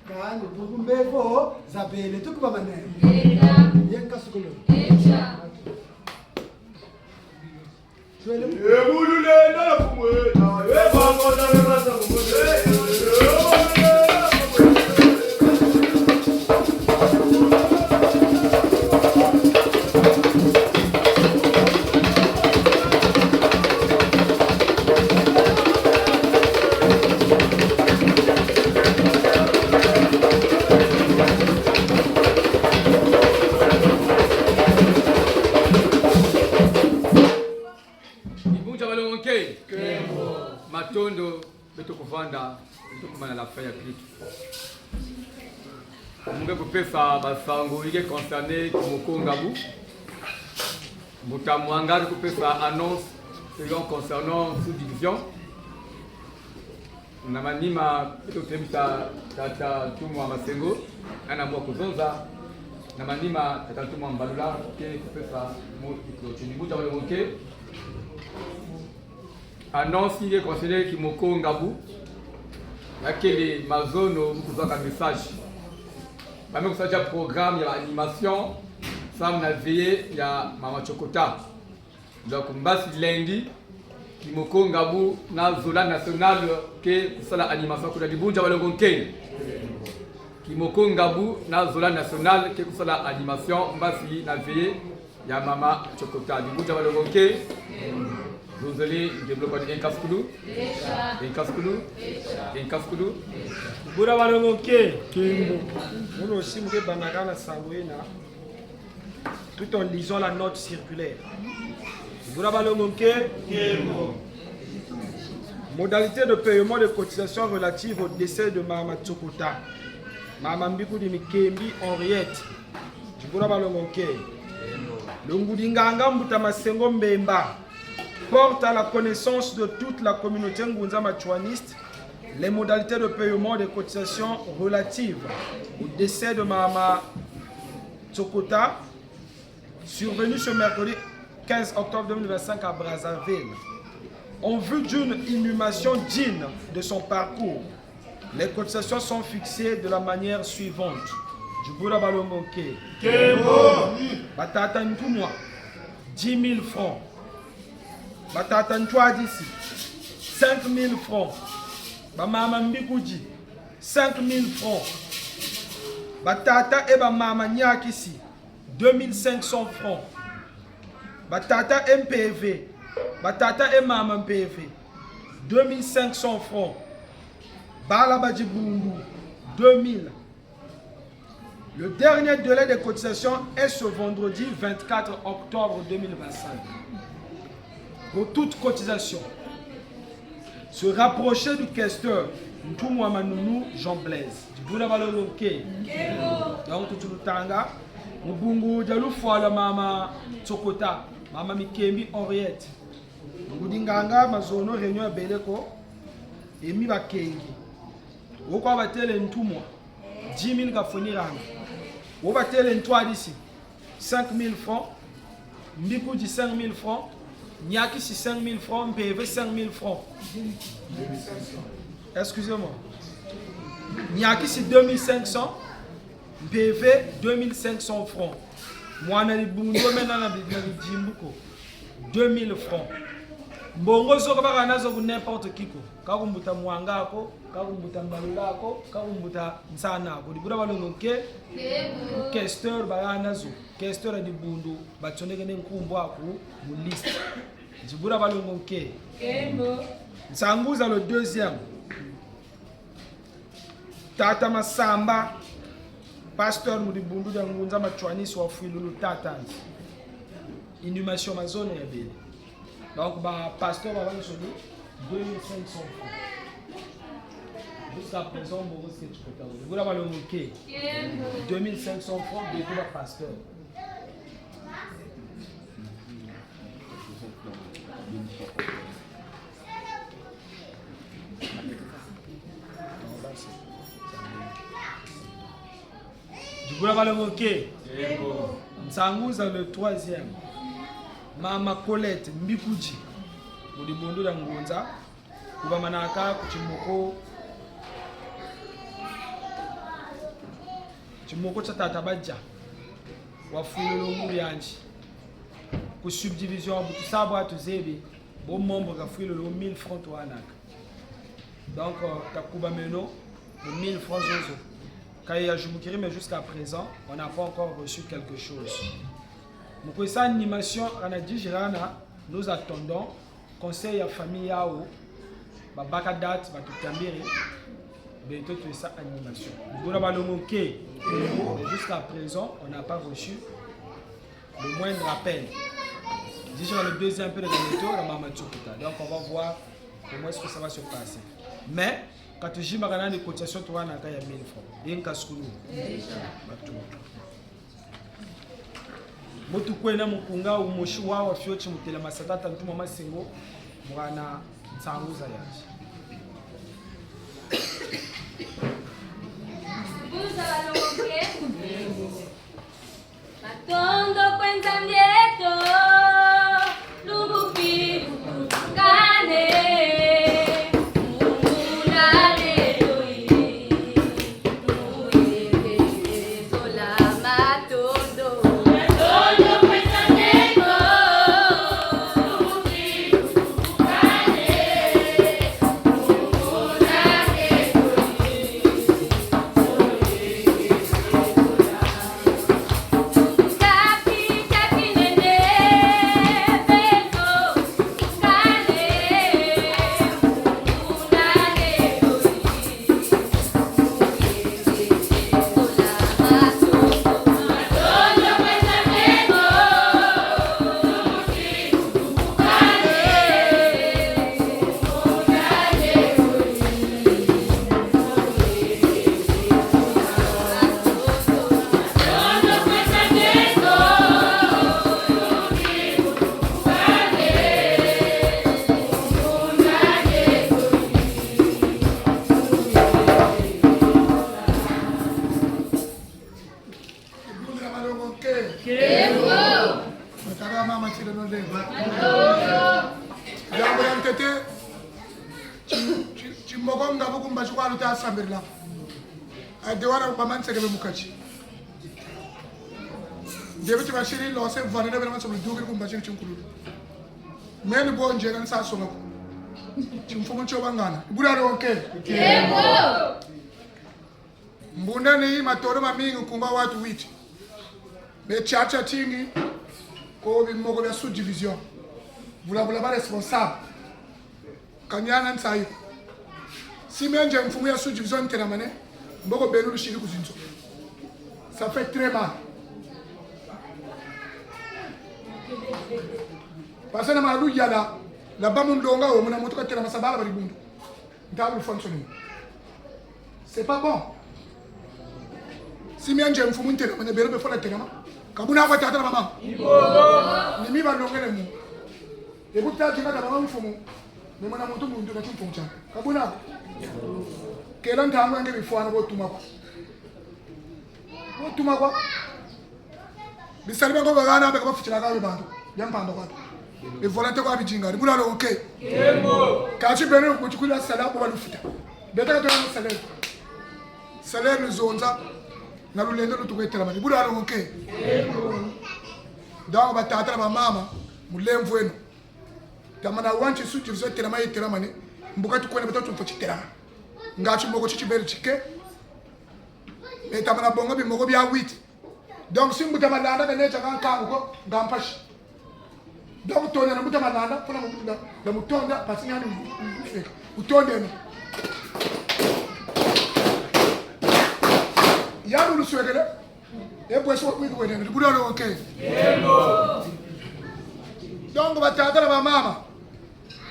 Kani, bungu mbevo zabele. Tuku bamane. Ye nkasukulu. Dibundu dia balongo nke. Matondo, beto kuvanda, beto kuma na la fin ya culte. Mu nge kupesa basango yi ke concerner Kimoko Ngabu. Mbuta Mwanga ke kupesa annonce selon concernant sous-division. Na manima, beto tembisa tata Ntumwa Masengo, ana mwa kuzonza. Na manima, tata Ntumwa Mbalula ke kupesa mot de clôture. Dibundu dia balongo nke. Annonce yi ke concerner Kimoko Ngabu. Ya kele mazono mu kuzwaka message. Ba me kusala dia programme ya animation, samu na veillée ya Mama Tshokota. Donc, mbasi lundi, Kimoko Ngabu na Zola National ke kusala animation kuna dibundu dia balongo nke. Kimoko Ngabu na Zola National ke kusala animation, mbasi na veillée ya mama Tsokota. Dibundu dia balongo nke. Nzonzele, nge bloka ni enkasukulu. Enkasukulu. Enkasukulu. Dibundu dia balongo nke. Nkembo. Muno si mu ke bandaka na sango yina, tout en lisant la note circulaire. Dibundu dia balongo nke. Nkembo. Modalité de paiement de cotisation relative au décès de mama Tsokota, mama Mbikudi Mikembi Henriette. Dibundu dia balongo nke. Le ngudi nganga Mbuta Masengo Mbemba porte à la connaissance de toute la communauté ngunza matsouaniste les modalités de paiement des cotisations relatives au décès de mama Tsokota, survenu ce mercredi quinze octobre deux mille vingt-cinq à Brazzaville. En vue d'une inhumation digne de son parcours, les cotisations sont fixées de la manière suivante. Dibundu dia balongo nke. Nkembo. Batata ntumwa, dix mille francs. Batata ntwadisi, cinq mille francs. Bamama mbikudi, cinq mille francs. Batata et bamama niakisi, deux mille cinq cents francs. Batata et mpeve, batata et mama mpeve, deux mille cinq cents francs. Bala ba dibundu, deux mille. Le dernier délai de cotisation est ce vendredi vingt-quatre octobre deux mille vingt-cinq. Pour toute cotisation, se rapprocher du questeur Ntumwa Manunu Jean Blaise. Dibundu dia balongo nke. Donc, tuti lutanga mu bungu dia lufwa lwa mama Tsokota, mama Mikembi Henriette. Ngudi nganga mazono réunion yabele ko, emi bakengi. Wo kwa batele ntumwa, dix mille kafweniranga. Wo batele ntwadisi, cinq mille francs. Mbikudi, cinq mille francs. Niakisi, cinq mille francs. Mpeve, cinq mille francs. Excusez-moi. Niakisi, deux mille cinq cents. Mpeve, deux mille cinq cents francs. Mwana dibundu mena na bi-, na bidimbu ko, deux mille francs. Mbongo zo ka bahana zo ku n'importe qui ko. Ka ku mbuta Mwanga ko, ka ku mbuta Mbalula ko, ka ku mbuta Nsana ko. Dibundu dia balongo nke. Questeur bahana zo. Questeur ya dibundu, batsonekene nkumbu aku mu liste. Dibundu dia balongo nke. Nkembo. Nsangu za le deuxième. Tata Masamba, pasteur mu dibundu dia ngunza matsouaniste wafwilulu tata nzi. Inhumation mazono yabele. Donc, ba pasteur babansoni, deux mille cinq cents francs. Jusqu'à présent, mbongo si ke Tsokota. Dibundu dia balongo nke. Deux mille cinq cents francs, depuis ba pasteur. Dibundu dia balongo nke. Nsangu za le troisième. Mama Colette Mbikudi, mu dibundu dia ngunza, ku bamanaka ku timoko, timoko tia tata Badia, wafwilulu nguri yandi. Ku subdivision, bu tusa bwa tuzebi, bo membre kafwilulu mille francs tuhanaka. Donc, euh, takubameno mu mille francs zozo. Ka yayumukiri, mais jusqu'à présent, on n'a pas encore reçu quelque chose. Mu kwe sa animation, hana dix jours hana, nous attendons conseil ya famille yawu, babaka date, batutambiri, beto twe sa animation. Dibundu dia balongo nke. Mais jusqu'à présent, on n'a pas reçu le moindre appel. Déjà le deuxième appel de la météo, la mama Tsokota. Donc on va voir comment est-ce que ça va se passer. Mais, ka tuzimbakana ni cotisation tuhanaka ya mille francs. Ye nkasukulu. Batu. Mu tukwenda mukunga wumosi wawa fioti mu tela masa tata Ntumwa Masengo, mwana nsangu za yandi. Matondo kwe Nzambi eto, lumbu ki lukane, muna lelo yi, luyekesola matondo. Matondo kwe Nzambi eto, lumbu ki lukane. Diambu dia ntete, ti-, ti-, timoko nga bu kumba ti kwa luta sambirila. Ade wana kumba manseke be mu kati. Nde bi ti basiri lose vwana na bena manso budukiri kumba ti tinkululu. Meni bo nzeka nsa songa ko. Timfumu tio bangana. Bula lonke. Nkembo. Mbunda ni matolo mamingi, nkumbu wa watu witi. Me tiatia tingi ko bimoko bia sous-division. Vula vula ba responsable. Kaniana nsayi. Si meno nge mfumu ya sous-division ntelamane, mboko beno lusiri ku zinzo. Ça fait très mal. Parce que na malu yala, na ba mu ndonga wo, muna muntu katelama sa bala ba dibundu. Ntabu fonctionner. C'est pas bon. Si meno nge mfumu ntelamane, beno befo lwatelama. Ka buna kwa tata na mama. Ni mi balongele mu. E bu tata na mama mfumu. Me mwana muntu muntu na timfumu tia. Ka buna. Kela ntangu ya nge bifwana bo tuma kwa. Bo tuma kwa. Bisalu bia ngo bahana beka bafutilaka be bantu. Bia mpamba kwa. E volonté kwa bidinga. Ni bula lonke. Nkembo. Kati beno ku tikula sala bo balufuta. Beta ka tona salaire. Salaire ni zonza. Na lulendo lutu kwe telamane. Ni bula lonke. Nkembo. Donc batata na bamama, mulemvo eno. Tamana wanti sous-division telama ye telamane. Mbuka tukwenda beto tumfwa titelama. Nga timoko ti tiberi tike. Me tamana bonga bimoko bia witi. Donc si mbuta Malanda ka netia ka nkangu ko, nga mpasi. Donc tonda na mbuta Malanda, pona mbuta, na mutonda, pasi nyani mfeka. Utondeno. Yanu luswekele. E bweso wa kwiki wenene, ni bula lonke. Donc batata na bamama,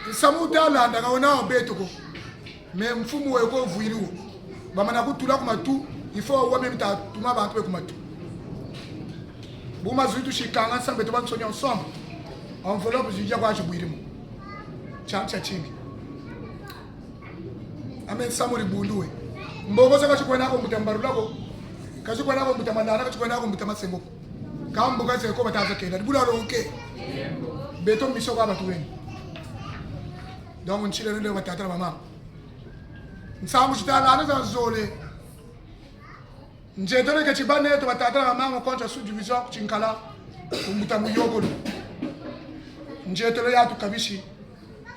nsamu wuta landa ka wena wa beto ko. Me mfumu we ko vwiri wo. Bamana kutula ku matu, il faut wa memi ta tuma bantu be ku matu. Bu mazu tusikanga nsambe to bansoni ensemble. Enveloppe zidia kwa zibwiri mu. Tiantia tingi. Ame nsamu dibundu we. Mbongo za ka zikwenda ko mbuta Mbarula ko. Ka zikwenda ko mbuta Malanda, ka zikwenda ko mbuta Masengo ko. Ka mbuka ze ko bataza kela. Ni bula lonke. Beto miso kwa batu beni. Donc, ntsile nende batata na bamama. Nsamu zitalana za zole. Nzietolo ke tibâ neto batata na bamama contre sous-division ku Tinkala, ku mbuta Muyokolo. Nzietolo ya tukabisi,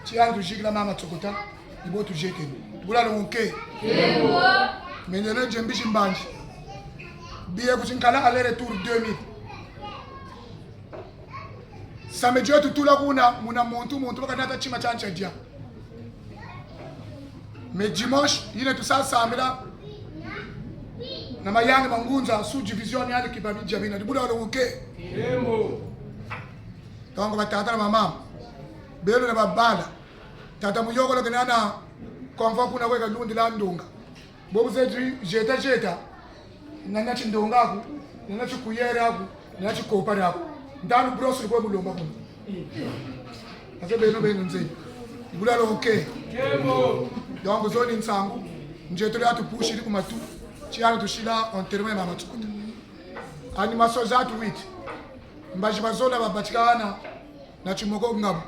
ti ya tuzikila mama Tsokota, ni bo tuzietele. Bula lonke. Mendele nze mbisi mbanzi. Billet ku Tinkala aller-retour deux mille. Samedi yo tutula kuna, muna muntu, muntu baka nata tima tia ntia dia. Mais dimanche, yina tusa sambila na mayangi ma ngunza, sous-division yandi kiba bidia bina, ni bula lonke. Nkembo. Donc, batata na bamama, beno na babala, tata Muyokolo kena na convoi kuna kwe kalundila ndonga. Bo bu zeti zieta zieta, nana tindonga aku, nana tikuillère aku, nana tikopa aku. Ntanu brosse ni kwe mulomba kuna. Ase beno beno nze. Ni bula lonke. Nkembo. Donc, zo ni nsangu. Nzietolo ya tupusiri ku matu. Ti ya tusila enterrement ya mama Tsokota. Animation za tuwiti. Mbazi bazola babatikana na timoko ngabu.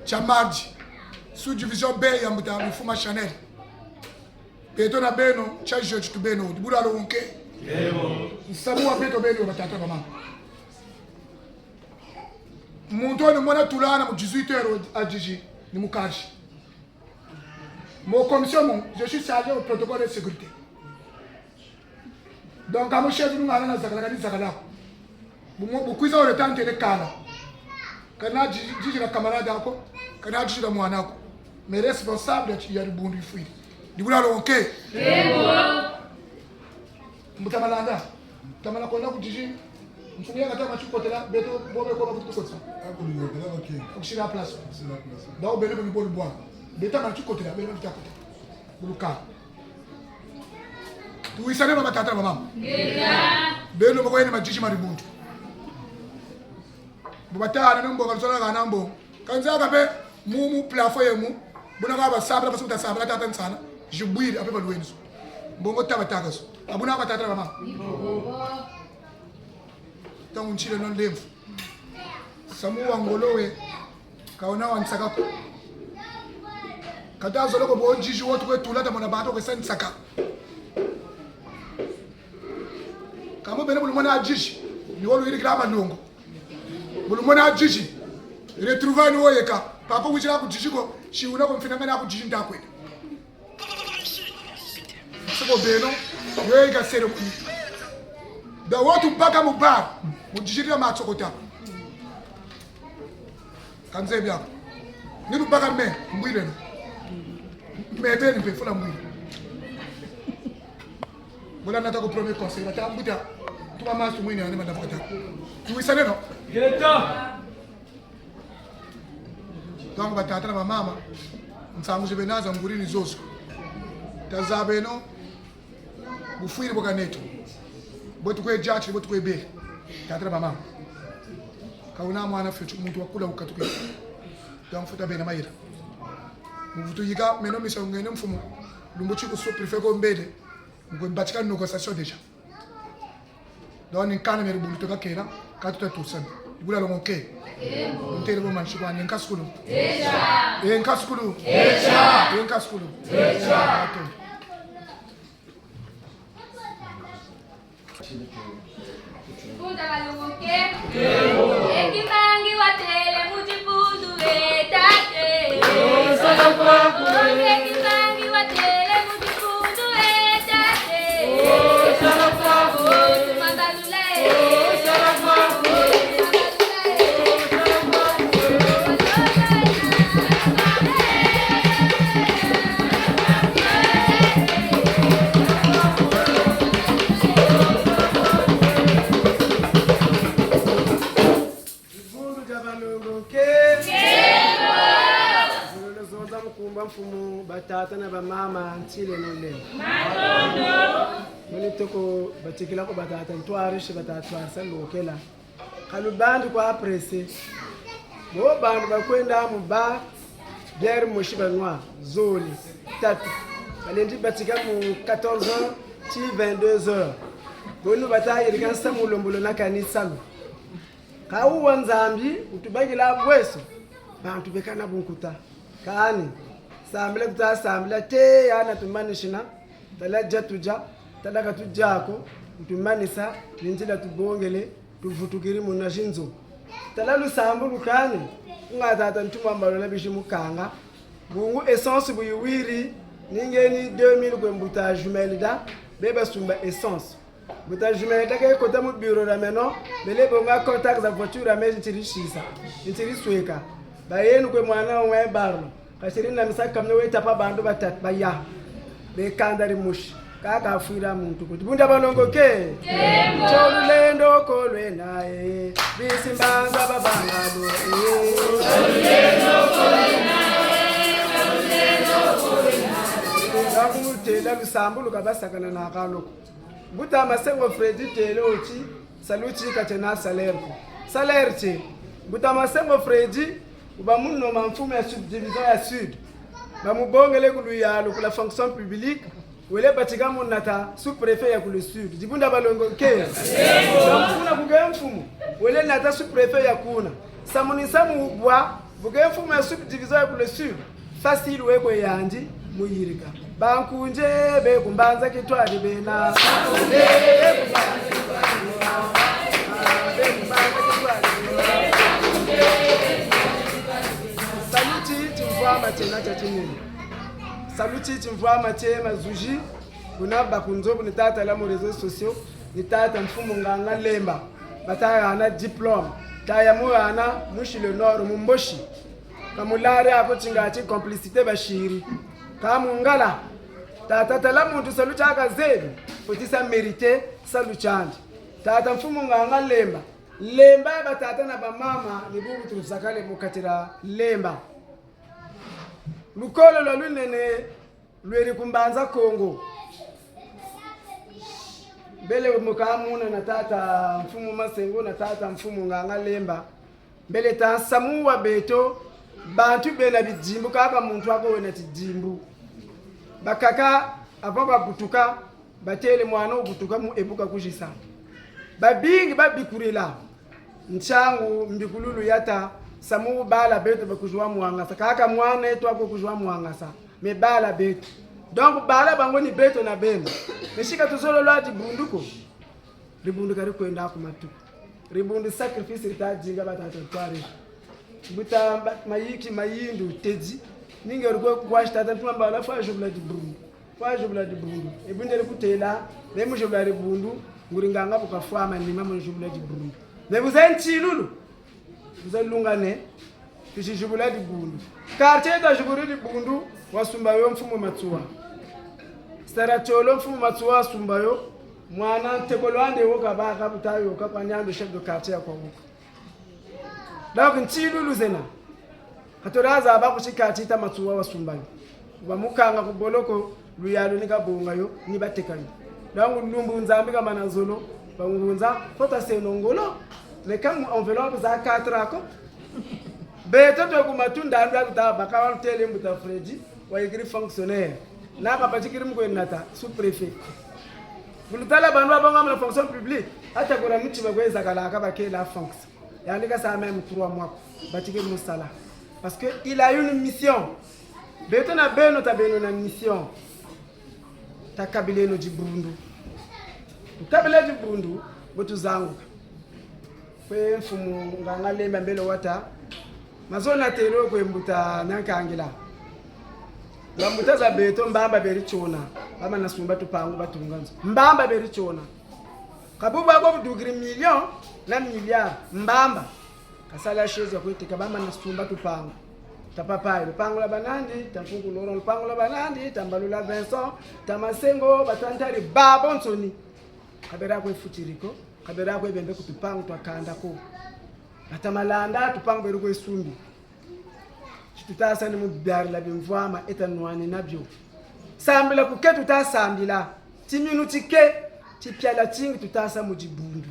Tia mardi. Sous-division B ya mbuta Mifuma Chanel. Beto na beno, tia jeudi tu beno, ni bula lonke. Nsamu wa beto beno, batata, bamama. Muntu wo ni mona tulana mu dix-huit heures à dix, ni mukazi. Mu commission mu, je suis chargé au protocole et sécurité. Donc, amu chef nungana na zakala, kani zakala ko. Bu mo, bu kwiza ore tante ne kala. Kana diji-, dijila camarade ako, kana dijila mwana ako. Mais responsable ya, ya dibundu yifwiri. Ni bula lonke. Mbuta Malanda. Tamana kwenda ku diji. Mfumu ya kata matikotela, beto, bobe kwa makutukotela. Aku ni yotela bake. Akusila place. Akusila place. Ba obele bu ni bolu bwa. Beta matikotela, bele matikotela. Buluka. Tuwisane ba batata na bamama. Beno moko yene madidi ma dibundu. Bu batana ni mbongo, luzolaka na mbongo. Kanza kape mu, mu plafond ye mu. Buna ka basambila, basuta sambila tata nsana. Zibwiri, ape balwenizo. Mbongo taba takazo. Abuna batata na bamama. Ntangu ntsileno nlemvo. Samu wa ngolo we, Ka wena wa nsaka ko. Ka ta zolo ko bo nzizi wo tukwe tula ta mona bantu kwe sa nsaka. Ka mu beno bu lumona nzizi, ni wo luyirikila malongo. Bu lumona nzizi, retrouver ni wo yeka. Papa wizila ku nzizi ko, si wuna ko mfinangana ku nzizi nda kwenda. Siko beno, yo yeka cérémonie. Da wo tubaka mu bar, mu nzizi dia matsokota. Ka nzebi ako. Ni lubaka me, mbwile no. Me beni mpe fula mbwile. Bula nata ko premier conseil, bata mbuta. Tuba masu mwini ane madavukata. Tuwisane no? Geta! Donc, batata na bamama, nsangu zi bena za nguri ni zozo. Tazabeno, bufwiri bwa kaneto. Bo tukwe diatiri, bo tukwe bele. Tata na bamama. Ka wuna mwana fweti, muntu wakula wukatuki. Donc, fweti bena mayela. Mu vutu yika, meno misa ngene mfumu. Lumbu ti ku sous-préfet ko mbele. Ngwe mbatika négociation déjà. Donc, ni nkana meri bundu toka kela, ka tuta tusana. Bula longo ke. Ntele bo mansi kwa, ni nkasukulu. Eh, nkasukulu. Eh, nkasukulu. Ato. Kunda balongoke. Eki mbangi watele mu dipundu e tate. Eki mbangi watele mu dipundu e tate. Mabalula e. Dibundu dia balongoke. Nkembo. Nzololo zonza mu nkumbu a mfumu, batata na bamama, ntileno nlemvo. Matondo. Muni toko batikila ko batata ntwari, si bata twarisa lokela. Ka lubandi kwa pressé. Bo bantu bakwenda mu bar, bière mosi banwa, zole, tatu. Balendi batika mu quatorze heures, ti vingt-deux heures. Bwenu bata yirika nsamu lembolo na kani salu. Ka wuwa Nzambi, wutubakila bweso, bantu beka na bunkuta. Kani, sambila tuta sambila, te yana tumanisina, tala dia tudia, tala ka tudia ko, wutumanisa, ni nzila tubongele, tuvutukiri muna zinzo. Tala lusambulu kani, nga tata ntumwa mbalula bizi mukanga, bungu essence bu yiwiri, ni ngeni deux mille kwe mbuta Jumelda, beba sumba essence. Mbuta Jumelda ke kota mu bureau dia meno, bele bonga contact za voiture ya me ntiri sisa, ntiri sweka. Bayenu kwe mwana wa mwe barlo. Kasiri na misa kamne weta pa bantu batatu baya. Be kanda dimosi. Kaka fwira muntu kuti. Dibundu dia balongoke. Nkembo. Tio lulendo ko lwena e. Bisi mbanza babanga lo e. Bakumutela lusambulu ka basakana na kaloko. Mbuta Masengo Freddy tele oti, salu ti ka tiena salaire ko. Salaire tie. Mbuta Masengo Freddy, wuba mu noma mfumu ya subdivision ya Sud. Bamubongele ku luyalu ku la fonction publique, wele batika mu nata sous-préfet ya ku le Sud. Dibundu dia balongoke. Bamufuna ku ke mfumu, wele nata sous-préfet ya kuna. Samu ni samu wubwa, bu ke mfumu ya subdivision ya ku le Sud. Facile we kwe yandi mu yirika. Bankunzi be ku mbanza Kintwari bena. Be ku mbanza Kintwari bena. Salu ti timvwama tiena tia tinene. Salu ti timvwama tie mazuzi. Buna bakunzo bu ni tata la mu réseaux sociaux, ni tata Mfumu Nganga Lemba. Bata hana diplôme. Taya mu hana, musi le Nord, mu Mbosi. Ka mu lari ako ti nga ti complicité basiri. Ka mu ngala, tata tala muntu salu tia kazebi, fweti sa mériter salu tiandi. Tata Mfumu Nganga Lemba. Lemba batata na bamama, ni bubu tuzakale mu kati dia Lemba. Lukolo lwa lunene, lweri ku Mbanza Kongo. Mbele mu kamona na tata Mfumu Masengo, na tata Mfumu Nganga Lemba. Mbele ta nsamu wa beto, bantu bena bidimbu, kaka muntu ako wena tidimbu. Bakaka, avant babutuka, batele mwana wubutuka mu ebuka kuzisa. Babingi babikurila. Ntiangu mbikululu yata, Samu bala beto ba kuzwa mwangasa. Kaka mwana eto ako kuzwa mwangasa. Mais bala beto. Donc bala bango ni beto na beno. Mais si ka tuzolo lwa dibundu ko. Dibundu ka dikwenda ku matu ko. Dibundu sacrifice dita dinga batata twari. Mbuta mba-, mayiki mayindu tedi. Ni nge rukwe kwa tata ntuma mbala fwa zibula dibundu. Fwa zibula dibundu. E bu ndele kutêla, me mu zibula dibundu, nguri nganga bu kafwa manima mu zibula dibundu. Mais bu za ntilulu. Bu za lungane, tusi zibula dibundu. Quartier ta zibula dibundu, wasumba yo mfumu Matsoua. Sera Tiolo mfumu Matsoua wasumba yo, mwana ntekolo andi wo kabaka buta yo ka kwa niando chef de quartier ya kwa wuko. Donc, ntilulu zena. Ka tula zaba ku ti quartier ta Matsoua wasumba yo. Bamukanga ku boloko, luyalu ni kabonga yo, ni bateka yo. Donc, lumbu Nzambi kamana zolo, bangunza, kota seno ngolo, mais ka mu enveloppe za quatre ako. Beto twe ku matu ndandu ya tuta baka wa lutêle mbuta Freddy, wayikiri fonctionnaire. Na kabatikiri mu kwe nata, sous-préfet. Bu lutala bantu babonga mu la fonction publique, ata kura muti bakwe zakala ka bakela fonction. Yandi kasa même trois mois ko, batikiri mu sala. Parce que il a une mission. Beto na beno ta beno na mission. Ta kabileno dibundu. Tukabila dibundu, bo tuzanguka. Kwe mfumu nganga Lemba mbele wata. Mazo natelo kwe mbuta Nankangila. Bambuta za beto mbamba beri tiona. Bamana sumba tupangu batunga nzo. Mbamba beri tiona. Ka bubu ako budukiri million na milliard mbamba. Kasala chaise ya kwe teka bamana sumba tupangu. Ta papa, lupangu lwa banandi, ta mfuku Laurent, lupangu lwa banandi, ta Mbalula Vincent, ta Masengo, ba ta Ntari, babonsoni. Ka beri kwe futiri ko, ka beri kwe bembe ku tupangu twa kanda ko. Ba ta Malanda, tupangu beri kwe sumbi. Ti tuta sa ni mu biarila bimvwama, e ta nwanina bio. Sambila ku ke tuta sambila. Timinu ti ke, tipiala tingi tuta sa mu dibundu.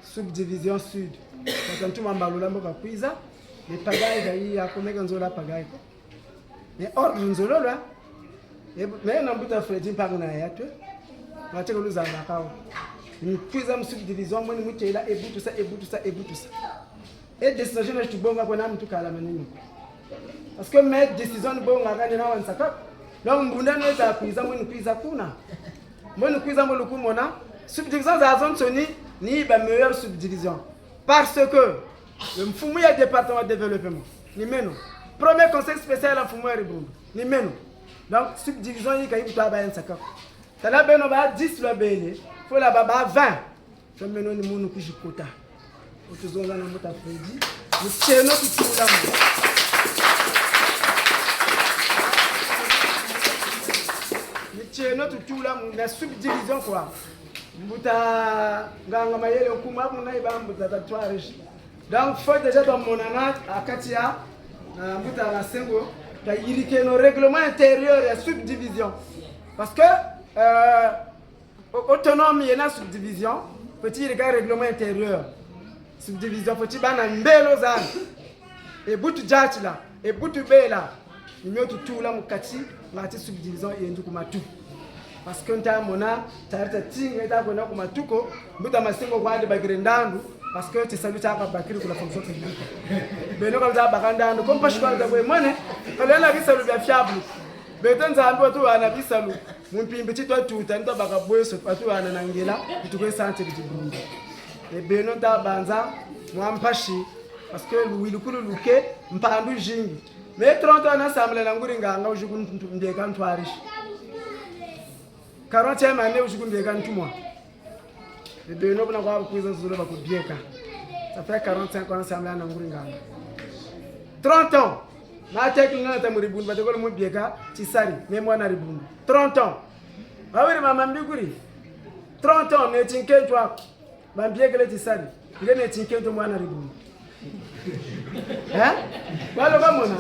Subdivision Sud. Tata Ntuma Mbalula mbo kakwiza. Mais pagaille kayiya ko, me ka nzola pagaille ko. Mais ordre nzololo, hein. E bu-, mais na mbuta Freddy Mpangu na ya twe. Mateka luzanga kawo. Ni kwiza mu subdivision, mweni mutêla, e bu tusa, e bu tusa, e bu tusa. E décision na tubonga kwa na muntu kala manini. Parce que mes décisions ni bonga kani na wansaka. Donc mbunda no ta kwiza, mweni kwiza kuna. Mweni kwiza mbo lukumona. Subdivision zazonsoni, ni ba meilleure subdivision. Parce que le mfumu ya département de développement, ni meno. Premier conseil spécial ya mfumu ya dibundu, ni meno. Donc, subdivision yi ka yi buta ba ya nsaka. Tala beno ba dix lwa bele, faut lwabâ ba vingt. Sa meno ni munu kuzikuta. Utuzonza na mbuta Freddy. Mitieno tutula mu. Mitieno tutula mu, na subdivision kwa. Mbuta nganga Mayele Nkumbu, abu na iba mbuta tatouage. Donc, faut déjà twamonana ha kati ya, euh, mbuta Masengo, twayirikeno règlement intérieur ya subdivision. Parce que, euh, au-, autonome yena subdivision, faut ti yirika règlement intérieur. Subdivision, faut ti bâ na mbelo zani. E bu tudiatila, e bu tubela, ni mio tutula mu kati, ngatu subdivision yendi ku matu. Parce que nta mona, tarita tinga yita kwenda ku matu ko, mbuta Masengo kwa yandi bakiri ndandu, parce que tisalu tia kabakiri ku la fonction publique. Beno ka luta baka ndandu, comme mpasi kwa luta kwe mone, ka lwena bisalu bia fiable. Beto Nzambi watuhana bisalu, mu mpimpa ti twatuta, ni twabaka bweso, watuhana na ngela, ti tukwe sentir dibundu. E beno nta banza, mwa mpasi, parce que luwilukulu luke, mpandu zingi. Mais trente ans nasambila na nguri nganga, wizi ku ntu-, mbieka ntwarisi. Quarantième année wizi ku mbieka ntumwa. E beno buna kwa kwiza zulu bakubieka. Ça fait quarante-cinq ans nasambila na nguri nganga. Trente ans. Natekele na ta mu dibundu, batekolo mu bieka, tisari, me mwana dibundu. Trente ans. Wawiri mama mbikuri. Trente ans, neti nkento aku. Bambiekele tisari. Nge neti nkento mwana dibundu. Hein? Balo kamona.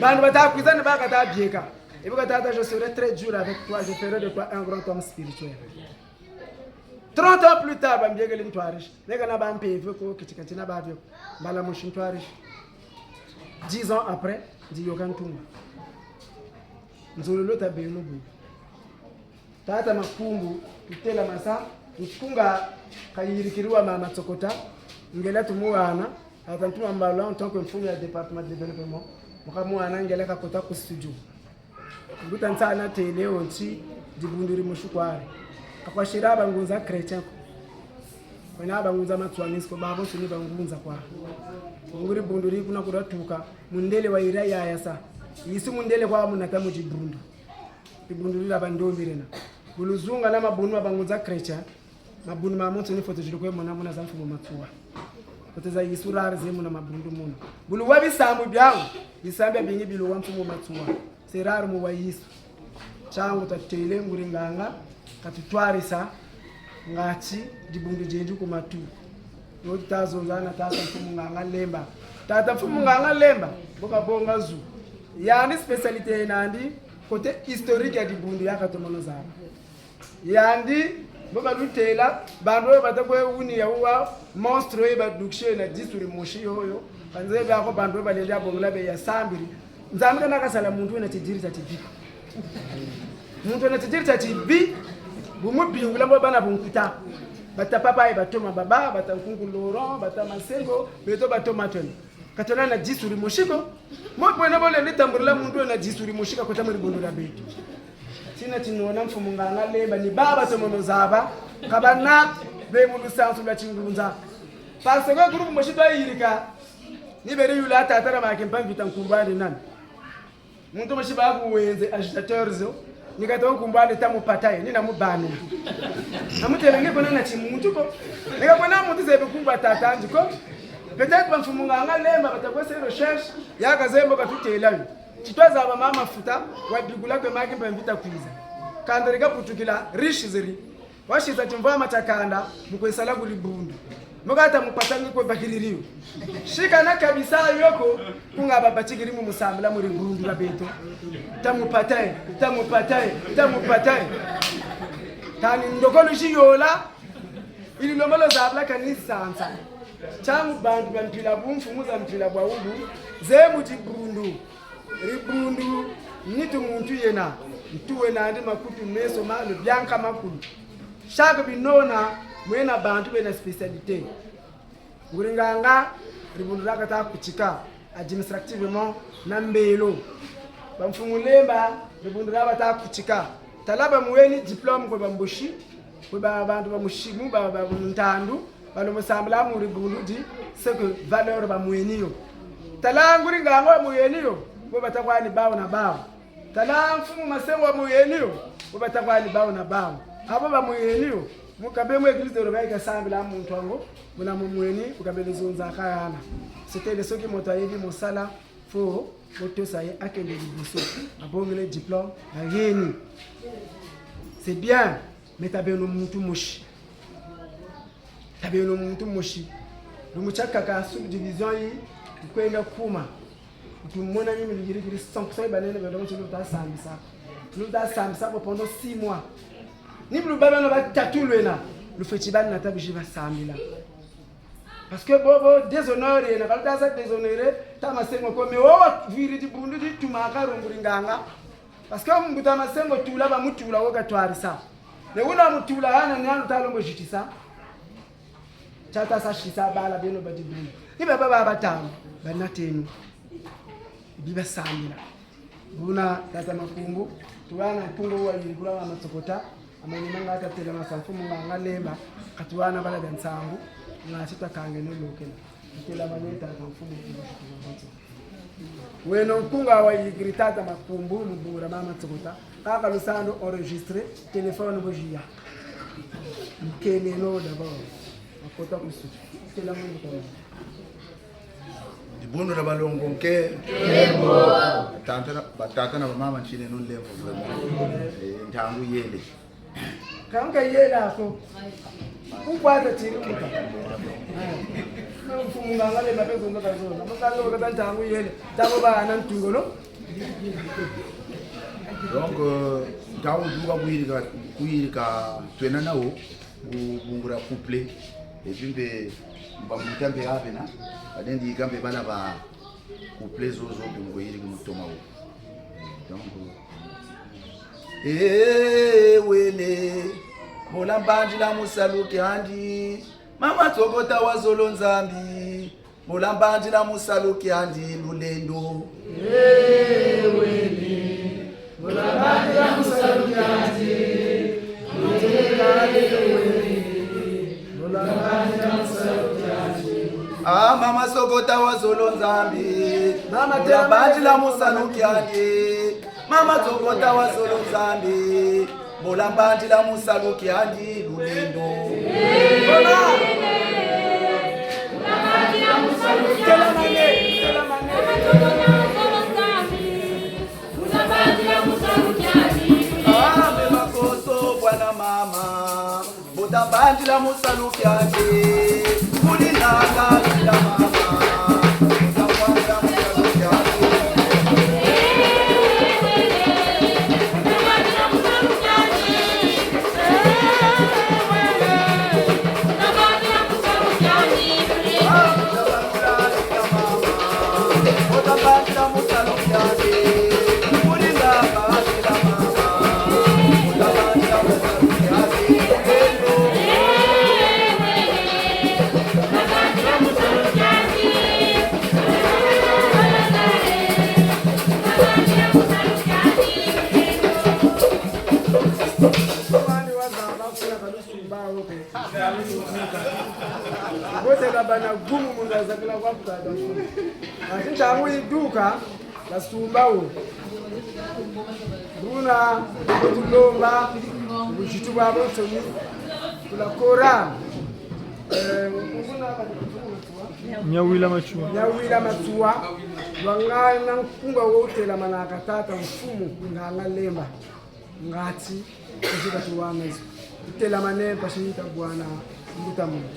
Bantu bata kwiza ni baka ta bieka. E bu ka tata, je serai très dur avec toi, je ferai de toi un grand homme spirituel. Trente ans plus tard, bambiekele ntwarisi. Neka na ba mpeve ko, kiti kati na ba vie ko. Mbala mosi ntwarisi. Dix ans après, ndi yôka ntumwa. Nzololo ta beno bu. Tata Makumbu, tutela masa, nkunga kayirikiri wa mama Tsokota, Ngela tumuhana, tata Ntuma Mbalula en tant que mfumu ya département de développement, mu kamuhana ngela kakota ku studio. Mbuta Nsana têle wo nti dibundu dimosi kwa. Ka kwasiri bangunza chrétien ko. Kwena bangunza matsouanistes ko, babonso ni bangunza kwa. Nguri dibundu di kuna kudatuka, mundele wayiri yayasa. Yisu mundele kwa munata mu dibundu. Dibundu di dia bandombi diena. Bu luzunga na mabundu ma bangunza chrétien, mabundu mamonso ni foto ziri kwe mona mona za mfumu Matsoua. Foto za Yisu rare ze mona mabundu mona. Bu luwa bisambu biawu, bisambu biabingi biluwa mfumu Matsoua. C'est rare mu wa Yisu. Ntiangu tatêle nguri nganga, katutwarisa, ngati dibundu diendi ku matu. Yo tuta zonza na tata mfumu nganga Lemba. Tata mfumu nganga Lemba, bu kabonga zu. Yandi spécialité nandi, côté historique ya dibundu ya katomono zaba. Yandi, bu kalutêla, bantu bata kwe wuni ya wuwa, monstre ye badukisi na disu dimosi yoyo, kanze biako bantu balendi bongela be ya sambiri, Nzambi kana kasala muntu wena tidiri tia tibi. Muntu wena tidiri tia tibi, bu mubingula mbo bana bunkuta. Bata papa ye batoma baba, bata nkunku Laurent, bata Masengo, beto batoma twena. Ka twena na disu dimosi ko. Mo bwena bo lendi tambulila muntu wena disu dimosi ka kota mu dibundu dia beto. Tina tinona mfumu nganga Lemba ni baba tomono zaba, ka bana be mu lusansu lwa tingunza. Parce que groupe mosi twayirika, ni beri yula tata na Makempa Mvita nkumbu'andi nani. Muntu mosi baku wenze agitateur zo, ni kata nkumbu'andi Tamu Pataye, ni namubana. Namutêle nge kwena na timuntu ko. Ni ka kwena muntu zebi nkumbu a tata'andi ko. Peut-être ba mfumu nganga Lemba bata kwe sa recherche, ya kazeye mbo katutêla yo. Ti twazaba mama Futa, wabikula kwe Makempa Mvita kwiza. Kanda di kabutukila, riche zeri. Wasisa timvwama tia kanda, mu kwe sala ku dibundu. Mbo kata mupata nge kwe bakiriri yo. Sika na kabisa yo ko, ku nga babatikiri mu musambila mu dibundu dia beto. Tamu Pataye, Tamu Pataye, Tamu Pataye. Tani ndokolo zi yola, yiri lomolo zabila kani sansa. Ntiangu bantu ba mpila bu mfumu za mpila bwa wubu, ze mu dibundu. Dibundu, nitu muntu yena, ntu wena nandi makutu, meso, malu, bianka, makulu. Chaque binona, mwena bantu bena spécialité. Nguri nganga, dibundu dia kata kutika, administrativement, na mbelo. Ba mfumu Lemba, dibundu dia bata kutika. Tala bamuweni diplôme kwe ba Mboshi, kwe ba bantu ba Mushimu, ba, ba Ntandu, balo musambila mu dibundu di, c'est que valeur bamuweni yo. Tala nguri nganga bamuweni yo, bo bata kwani bawu na bawu. Tala mfumu Masengo bamuweni yo, bo bata kwani bawu na bawu. Abo bamuweni yo, mu kabe mu église de Robaika sambila muntu wango, muna mumweni, bu kabele zonza kayana. C'était le soki moto ayebi musala, faut botosa ye akende liboso. Abongele diplôme, bayeni. C'est bien, mais tabeno muntu mosi. Tabeno muntu mosi. Lumbu tiakaka subdivision yi, tukwenda kuma. Tumona mimi luyirikiri sanction yi banene beno nti luta sambisa. Luta sambisa ko pendant six mois. Ni bu lubâ bana batatu lwena, lufweti bana nata bizi basambila. Parce que bobo déshonoré, na kaluta sa déshonoré, Tata Masengo ko, mais wo viri dibundu di tumaka nguri nganga. Parce que mbuta Masengo tula bamutula wo katwarisa. Ne wuna mutula hana ni hana talombo zitisa. Tiata sa sisa bala beno ba dibundu. Ni baba ba batanu, banateno. Bi basambila. Buna tata Makumbu, tuwana nkunga wayirikula wa Matsokota, amani manga tatela masamfu munganga Lemba, katuwana bala bia nsangu, nga sita kange no lokela. Ntela mane tata mfumu. Weno nkunga wayirikiri tata Makumbu, mubura mama Matsokota, kaka lusando enregistré, téléphone bo ziya. Mukene no d'abord. Makota kusu. Ntela mungu kama. Dibundu dia balongo nke. Batata na, batata na bamama ntineno nlemvo vraiment. Eh, ntangu yele. Kanga yela ko. Kukwata tiri muta. Mfumu nganga Lemba pe zonza kazonza. Mukalo kata ntangu yele. Ntangu bana ntungolo. Donc, euh, ntangu duka kuyirika, kuyirika twena nawo. Bu-, bungula couplet. Et puis mpe, bambuta mpe ha bena, balendi yika mpe bala ba couplet zozo mpe mu kuyirika mu toma wo. Donc, eh, wele, bola mbanzila mu salu kiandi, Mama Tsokota wa zolo Nzambi, mbo lambandila mu salu kiandi lulendo. Eweni, mbo lambandila mu salu kiandi lulendo. Eweni, mbo lambandila mu salu kiandi. Ah, Mama Tsokota wa zolo Nzambi, mbo lambandila mu salu kiandi. Mama Tsokota wa zolo Nzambi, mbo lambandila mu salu kiandi lulendo. Telamane, telamane. Ah, me makoso bwana mama. Mbo tambandila mu salu kiandi, kuli nanga kila mama. Mbo tambandila mu salu kiandi. Mani wa zaba kuna balusumba wo pe. Bote la bana gumu muna zakila kwa kukada. Asi ntangu yiduka, basumba wo. Buna, tulomba, buzitu bwa bonsoni, kula kora. Eh, Nyawila Matsoua. Nyawila Matsoua. Wangana nkunga wo wutelamana ka tata mfumu, nganga Lemba. Ngati, kuzi katuwana zo. Wutelamane, mpasi yita bwana, mbuta muntu.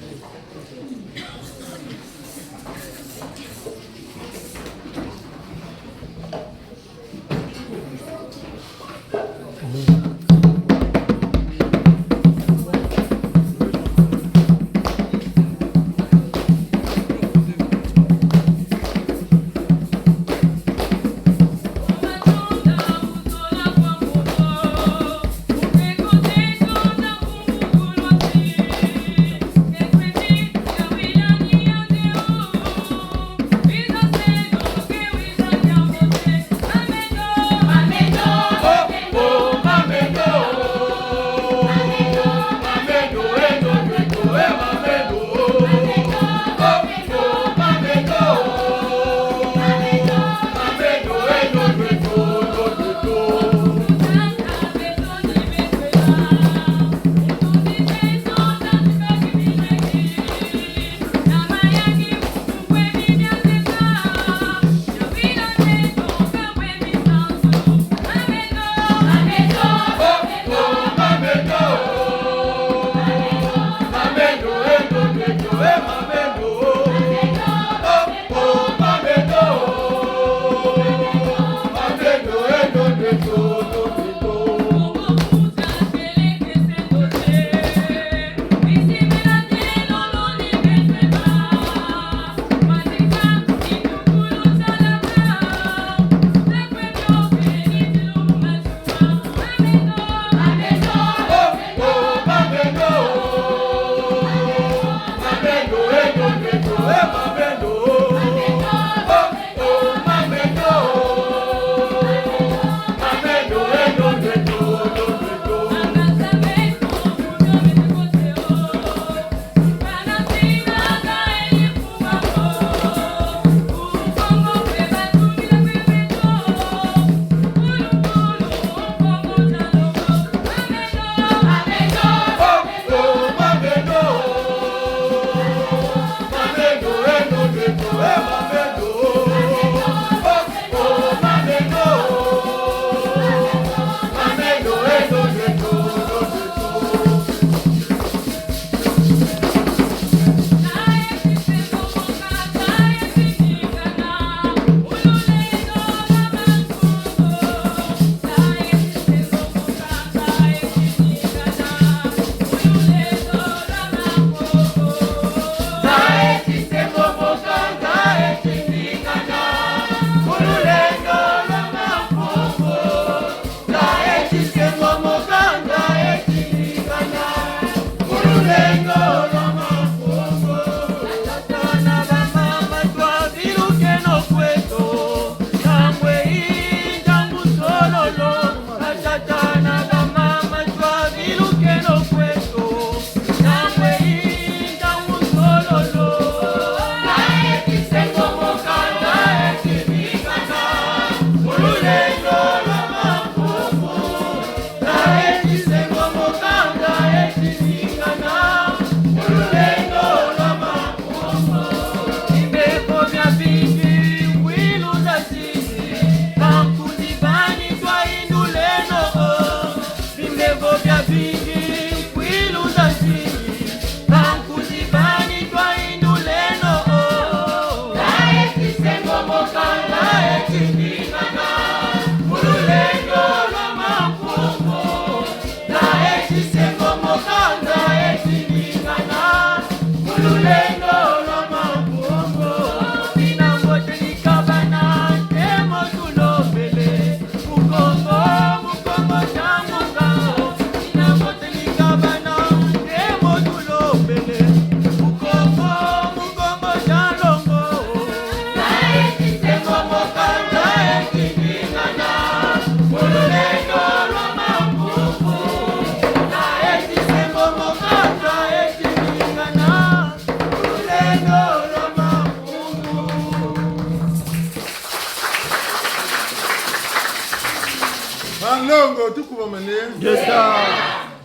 Longo, tukubamane. Ngeta.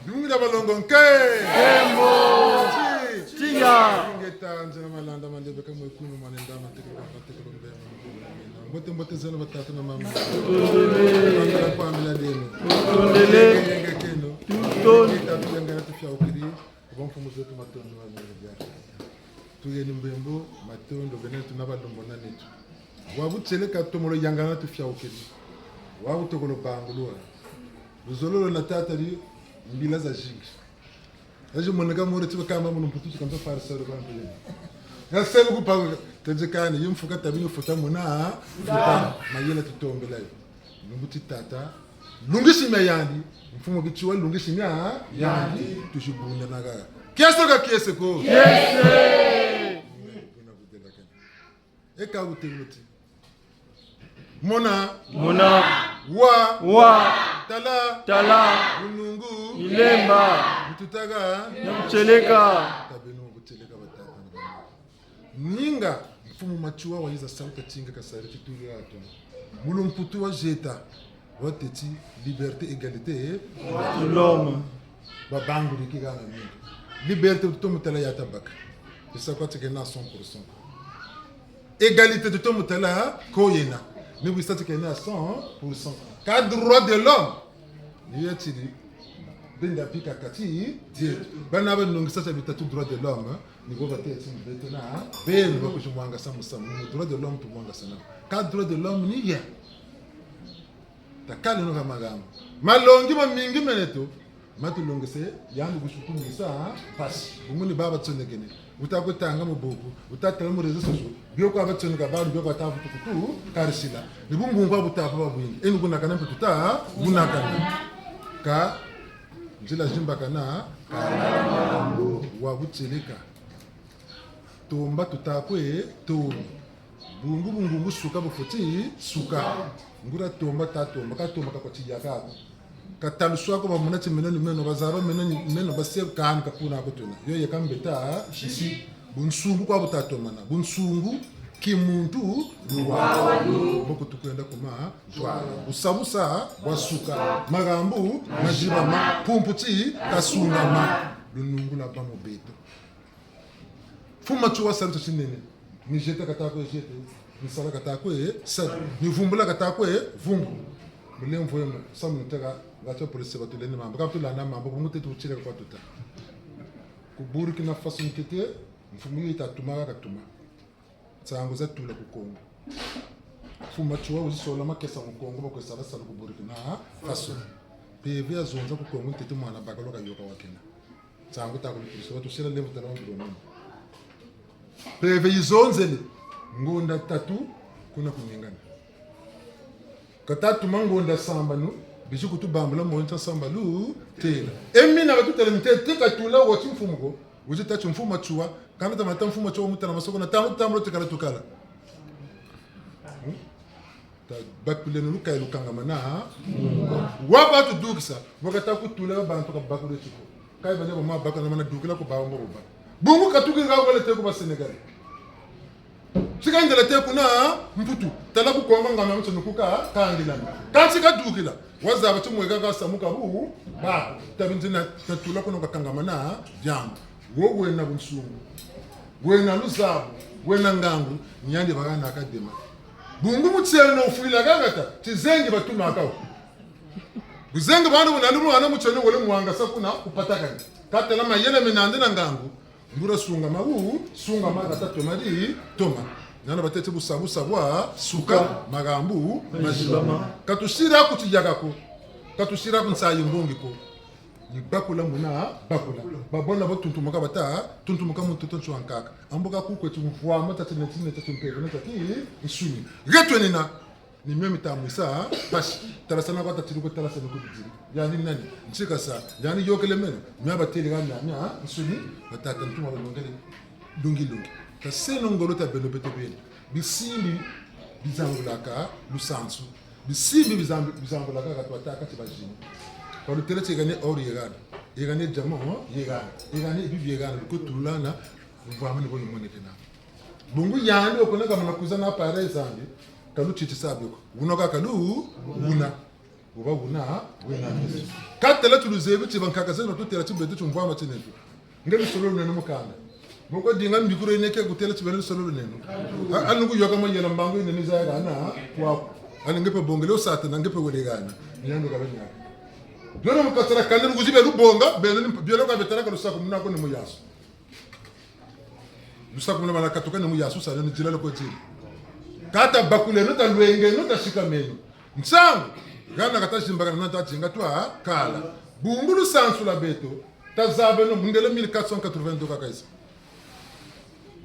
Dungila balongo nke. Kembo. Ti. Tiya. Ngeta, nzela malanda, mandebe kamwe kumi, manenda, mateke, mateke, mbembe. Mbote, mbote zeno batata na mama. Tutondele. Bangala kwa mila deno. Tutondele. Ngenge keno. Tutondele. Ngeta, tuyangana tufiaukiri. Ba mfumu zeto matondo wa mele dia. Tuyeni mbembo, matondo, bene tuna balombo na neto. Wa butieleka tomolo yangana tufiaukiri. Wa butokolo bangulwa. Luzololo na tata di mbila zazingi. Ezi moneka more tiba kamba munu mputu tukamsa fari sero kwa mpele. Ya selu kupa tenzekani, yimfuka tabi yimfuta muna, futa. Mayela tutombela yo. Lumbu ti tata, lungisi mia yandi, mfumu Matsoua lungisi mia yandi, tusibunda na kaka. Kiese ka kiese ko? Kiese! Buna kudela kena. E ka uteluti. Mona. Mona. Wa. Wa. Tala. Tala. Bunungu. Milemba. Mututaka. Na mutieleka. Tabeno mutieleka batata na bamama. Ninga, mfumu Matsoua wayiza salu ka tinga kasari tituri ato. Mu lumputu wa zeta, wateti liberté, égalité, et l'homme. Babanguri kigana mingi. Liberté, tuto mutala ya tabaka. Isa kwa tikena cent pour cent. Égalité, tuto mutala ko yena. Ni wisa tikena cent pour cent. Ka droit de l'homme. Ni ya tiri, benda pika kati, die. Bana ba nongi sasa bitatu droit de l'homme, ni bo bateti beto na, beno bakuzi mwangasa musamu, mu droit de l'homme tumwangasa na. Ka droit de l'homme ni ya. Takaleno ka magambu. Malongi mamingi mena neto, matulongese, yandi kusukumisa, mpasi. Bumuni baba tsonekene. Wuta kwe tanga mu buku, wuta tala mu réseaux sociaux, bio kwa batsoneka bantu, bio kwa tafu tukutu, karisila. Ni bungungu kwa buta pa bwingi. Eni kunakana mpe tuta, kunakana. Ka, nzila zimbakana, ka, wa butieleka. Tomba tuta kwe, tomba. Bungu, bungungu, suka, bufweti suka. Nguria tomba, ta tomba, ka tomba, ka kwa tiya kako. Ka taluswa ko bamona ti meno ni meno, bazaba meno ni meno, base kani ka kuna ko tuna. Yo yeka mbeta, isi. Bunsungu kwa buta tomana. Bunsungu, kimuntu, luwawanu. Boko tukwenda kuma, ntwala. Busabusa, bwasuka. Magambu, mazibama. Mpumputi, kasungama. Lunungu lwabâ mu beto. Mfumu Matsoua salu tio tinene. Ni zeta kata kwe zeta. Ni sala kata kwe sala. Ni vumbula kata kwe vumbula. Mulemvo yemo, samu nteka, ngati police batuleni mambu. Ka tulanda mambu, bungu teti butieleka kwa tuta. Ku Burkina Faso ntete, mfumu yo yita tumaka katuma. Nsangu za tula ku Congo. Mfumu Matsoua wizi sola makesa mu Congo, bakwe sala salu ku Burkina Faso. Mpeve yazonza ku Congo ntete mwana bakala kayoka wakena. Nsangu ta kulu police, batusila lemvo tala wa mbulo mama. Mpeve yizonzele, ngonda tatu, kuna kuningana. Kata tuma ngonda sambanu, bizi kutubambula moyo nta samba lu, tela. E mina batutele ntete katula wati mfumu ko, wizi tâ ti mfumu Matsoua, kana tamata mfumu Matsoua mutala masoko na tambu tambu tikala tukala. Hmm? Ta bakuleno lukayi lukangamana, ha? Wa batudukisa, wakata kutula bantu ka bakule tiko. Kayi bane ba ma baka na mana dukila ku bawu mbo ba. Bungu katukiri ka wale te ku ba Sénégal. Tika ndela te kuna Mputu, tala ku Kongo ngana mutse nukuka, kangilana. Kansi kadukila, wazaba ti mweka kasamuka bu, ba, tabi nzina, tatula kuno kakangamana, diambu. Wo wena bunsungu, wena luzabu, wena ngangu, ni yandi bahana kadema. Bungu mutieno ufwila kakata, tizengi batumaka wo. Buzengi bana buna lumu wana mutieno wole mwangasa kuna kupatakana. Katala mayele mena nandi na ngangu, ngura sungama wu, sungama kata toma di, toma. Nana batete busabusa bwa, suka, magambu, mazibama. Katusira ku tiyaka ko, katusira ku nsayi mbongi ko. Ni bakula muna bakula. Babona bo tuntumuka bata, tuntumuka mu ntoto nswa nkaka. Ambuka kukwe ti mvwama tati neti neti ti mpeve neti ti nsuni. Retwenina. Ni mio mitamwisa, mpasi. Talasana kwa tatiri ko talasana ko bidiri. Yandi nani? Ntsika sa. Yandi yokele meno. Mia batele ga mia, mia, nsuni. Batata ntuma balongele. Lungi lungi. Taseno ngolo ta beno beto beno. Bisimbi bizangulaka lusansu. Bisimbi bizambi-, bizangulaka ka twataka ti bazini. Kwa lutele ti egane or yegana. Egane diamant yegana. Egane bibi yegana. Luko tulana, mvwama ni bo lumonekena. Bungu yandi okona kamana kwiza na appareil zandi, ka lutitisa bio ko. Wuna ka kalu, wuna. Uba wuna, wena. Ka tala ti luzebi ti bankaka zeto batutêla ti beto timvwama tiena tu. Nge lusolo lunene mu kanda. Boko dinga mbikuro yina ke kutêla ti beno lusolo lunene. A, anu kuyoka mayela mbangu yina ni zaya kana, kwa. Ani nge mpe bongele wo Satana, nge mpe wele kana. Ni yandi kabeni yaka. Biono mu kati dia kanda lukuzi bia lubonga, beno ni, biono ka betala ka lusakumuna ko ni muyasu. Lusakumuna bana katuka ni muyasu sa ni dila loko dila. Ka tabakuleno, talwengeno, tasikameno. Nsangu, hana ka tazimbakana na tazinga twa kala. Bungu lusansu lwa beto, tazabeno mundele mille quatre cent quatre-vingt-deux kaka yisa.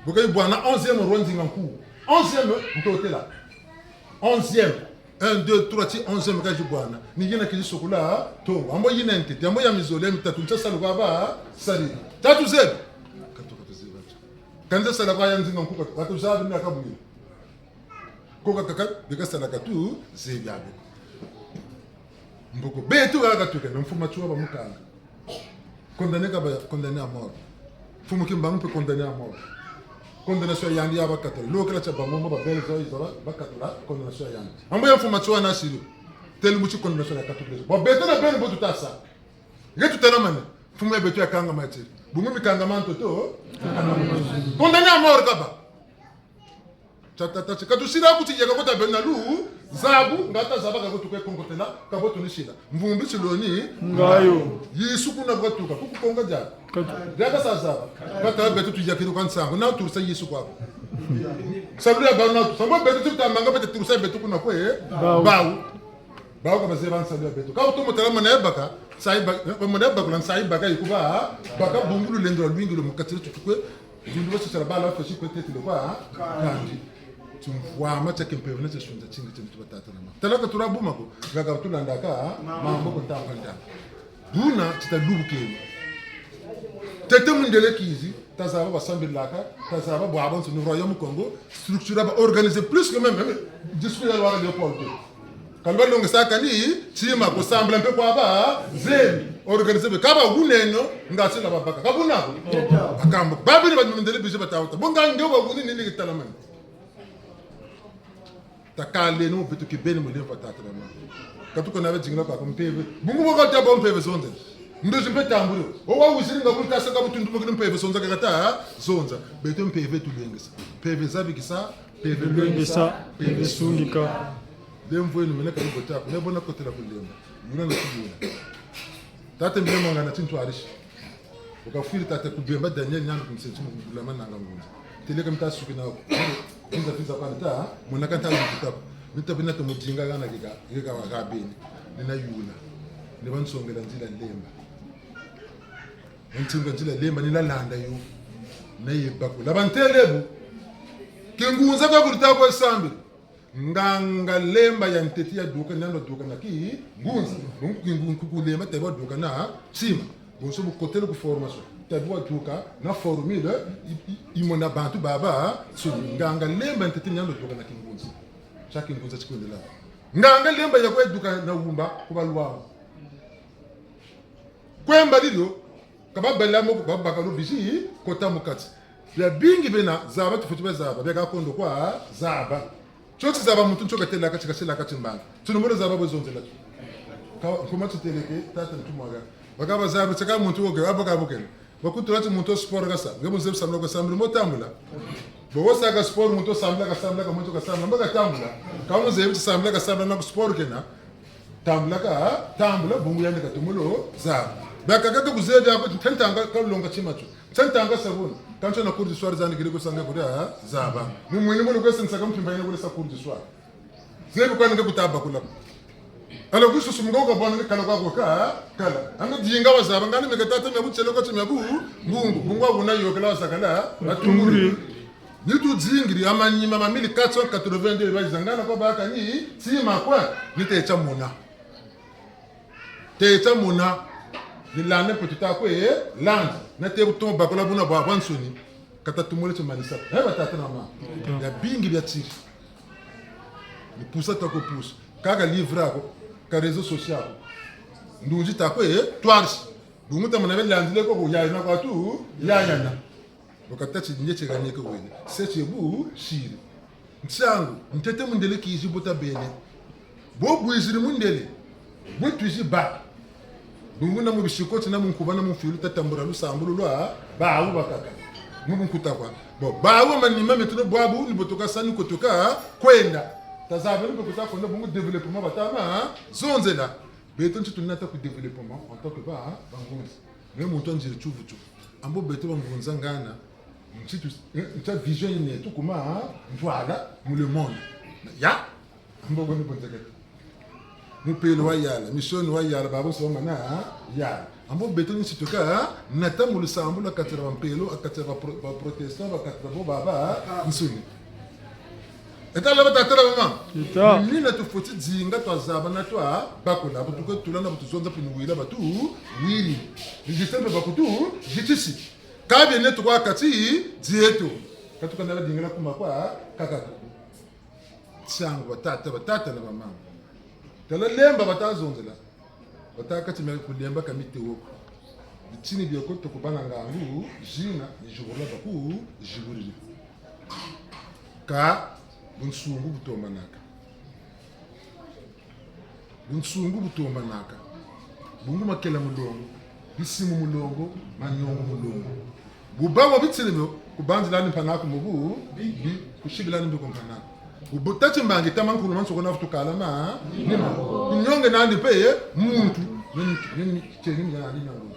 Bu kayi bwana onzième roi Nzinga Nkuwu. Onzième ntotela. Onzième. Un, deux, trois, ti onzième kazi bwana. Ni yina kizi sukula, tongo. Ambo yina ntete, ambo ya mizole, ya mitatu, nsa salu kwa ba, sali. Tatu zebi. Katu, katu zebi. Kanze sala kwa ya Nzinga Nkuwu, katu, katu zebi na kabwila. Ko kaka, beka sala katu zebi abe. Mboko, beto kaka tuke, na mfumu Matsoua bamukanga. Condamné kaba, condamné à mort. Mfumu Kimbangu mpe condamné à mort. Condamnation ya yandi ya bakatula. Lokela tia bango mo ba Belge, ils aura bakatula condamnation ya yandi. Ambo ya mfumu Matsoua na siri. Telu muti condamnation ya katula. Bon, beto na beno bo tutasa. Nge tutelamane. Mfumu ya beto ya kanga mati. Bungu mikangama ntoto. Condamné à mort kaba. Tia tata ti, ka tusila ku ti yeka ko tabeno na luzabu, nga tazaba ka ko tukwe konkotela, ka bo tunisila. Mvumbi tiloni, ngayo. Yezu kuna bwatuka, ku kukonga dia. Katu. Dia kasa zaba. Kata beto tuyakiri kwa nsangu, na turisa Yezu kwa ko. Salu ya bawu na tu, sambo beto tutamanga beto turisa beto kuna kwe, eh? Bawu. Bawu. Bawu ka bazeba nsalu ya beto. Ka utomo tala mwana ya baka, nsayi ba-, mwana ya bakula nsayi baka yikuba, baka bungu lulendo lwa lwingi lo mu kati dia tutukwe, Zindu basisala bala bafweti kwe tetele kwa, ha? Kandi. Timvwama tia kimpeve na tia sunza tingi tingi tuba tata na mama. Tala ka tula buma ko, gaga tulandaka, ha? Mambu ko ntamba ntamba. Buna tita lubukeni. Ntete mundele kizi, tazaba basambilaka, tazaba bwabonso ni royaume Kongo, structuré ba organisé plus que même, même discours ya Léopold deux. Ka lubalongesaka ni tima ko, sambila mpe kwa ba zebi. Organisé be, ka ba wuneno, nga sila babaka. Ka buna ko? Bakamba. Babiri ba mindele bizi batawuta. Bo nga nge wa wuni ni ni kitalamani. Takaleno mu beto kibeni mu lemvo tata na mama. Ka tuko na be zingila kwa mpeve. Bungu bo kata bo mpeve zonza. Ndozi mpe tambule. O wa wiziri nga bu tasa ka bu tundumukini mpeve zonza ka kata zonza. Beto mpeve tulengesa. Mpeve zabikisa, mpeve lwengesa, mpeve sungika. Lemvo eno mene ka lubota ko, me bo nakotela ku lemba. Yula na kuyula. Tata mbe mwangana tintwarisi. Wukafwiri tata Kubemba Daniel Nyandu ku nsensi mu kubula mananga ngunza. Teleka mita suki na ko. Vinza vinza kwa nita, mona ka nita lukuta ko. Mita bina to mudinga gana kika, kika wa gabeni. Nina yula. Ni bansongela nzila lemba. Ntinga nzila lemba, nina landa yo. Na ye bako. La bantele bu. Kingunza kwa kulita kwa sambi. Nganga lemba ya ntete ya duka, ni yandi wa duka na kingunza. Donc, kingu-, kuku lemba, tabi wa duka na tima. Bonso bu kotele ku formation. Tabi wa duka na formule, i, i, i mona bantu baba, so, nganga lemba ya ntete ni yandi wa duka na kingunza. Tia kingunza tikwendela. Nganga lemba ya kwe duka na wumba, ku ba lwangu. Kwe mbalilo, ka babela mo, babaka lo bizi, kota mu kati. Biabingi bena, zaba tufweti bazaba, bia ka kondo kwa zaba. Tio ti zaba muntu ntio katelaka, ti kasilaka timbanga. Tino mbo zaba bwe zonzela tio. Ka, nkuma titeleke, tata ntumwaga. Baka bazaba, tiaka muntu woke, abo ka bokele. Bakutula ti muntu wo sport kasa, nge muzebi sambila kasambila, mo tambula. Bo wo saka sport, muntu wo sambila kasambila, ka muntu kasambila, mbo katambula. Ka muzebi ti sambila kasambila, na ku sport kena. Tambula ka, tambula, bungu yandi katumulu, zaba. Bakaka ka kuzebi ako, ntentanga kalonga tima tio. Ntentanga sabuni. Kanso na cours du soir zani kiri kusanga kuria, zaba. Mu mwini mulu kwese nsaka mpimpa yene kule sa cours du soir. Zebi kwa nge kutaba kula. Ala kususu munga ukabwana nge kala kwa kwa ka, kala. Anga dinga wazaba, ngani meka tata mia bu tieleko ti mia bu, bungu, bungu wa kuna yokela wasakala, matunguri. Ni tudingiri, ha manima ma mille quatre cent quatre-vingt-deux, bazangana kwa baka ni, tima kwa, ni te tia mona. Te tia mona, ni landa mpe tuta kwe, landa, na te butomo bakula buna bwa, bwansoni, kata tumole tio manisa. He, batata na mama. Biabingi bia tiri. Ni pusa ta ko pusa. Kaka livre ako, ka réseau social ako. Ndunzi ta kwe, twarisi. Bungu ta mona be landile ko, ko yayana kwa tu, yayana. Bo kata ti ndie tie kanyeke wene. Se tie bu, siri. Nsangu, ntete mundele kizi bo tabene. Bo bwiziri mundele. Bwe twizi ba. Bungu na mu bisikoti, na mu nkuba, na mu mfilu, tatambula lusambulu lwa bawu bakaka. Mu bunkuta kwa. Bon, bawu manima metuno bwabu, ni bo tuka sa ni ko tuka kwenda. Tazaba ni bo tuka kwenda, bungu développement batama zonzela. Beto nti tunata ku développement en tant que ba, bangunza. Mais muntu anziri tiyuvu tio. Ambo beto bangunza ngana, nti tu, eh, ntia vision yina tukuma, ntwala, mu le monde. Ya, ambo boni bonzekete. Mupelo wayala, mission wayala, babonso bamana yala. Ambo beto ni situka, nata mu lusambulu lwa kati dia bampelo, a kati dia ba pro-, ba protestant, ba kati dia bo babansoni. Eta la batata na bamama. Eta. Ni mina tufweti zinga twazaba na twa bakula, bu tuke tula na bu tuzonza mpe ni wila batu, wiri. Ni zitisa mpe bakutu, zitisi. Ka biena tukwa kati dieto. Ka tuka na ba dingila kuma kwa, kaka. Nsangu batata, batata na bamama. Tala lemba bata zonzela. Bata kati mia kulemba ka mitewo ko. Bitini bioko toko bana ngangu, zina, ni zibula baku, ziburiri. Ka, bunsungu butombanaka. Bunsungu butombanaka. Bungu makela mulongo, bisimu mulongo, manyongo mulongo. Bu bâ wa bitini bio, kubanzila ni mpanaku mu bu, bi, kusibila ni mbi ku mpanaku. Bu, bu tati mbangi tama nkulu mansoko na futu kala ma, ni ma. Kunyonge nandi mpe ye, muntu, nini, nini, teni mwana ni nango.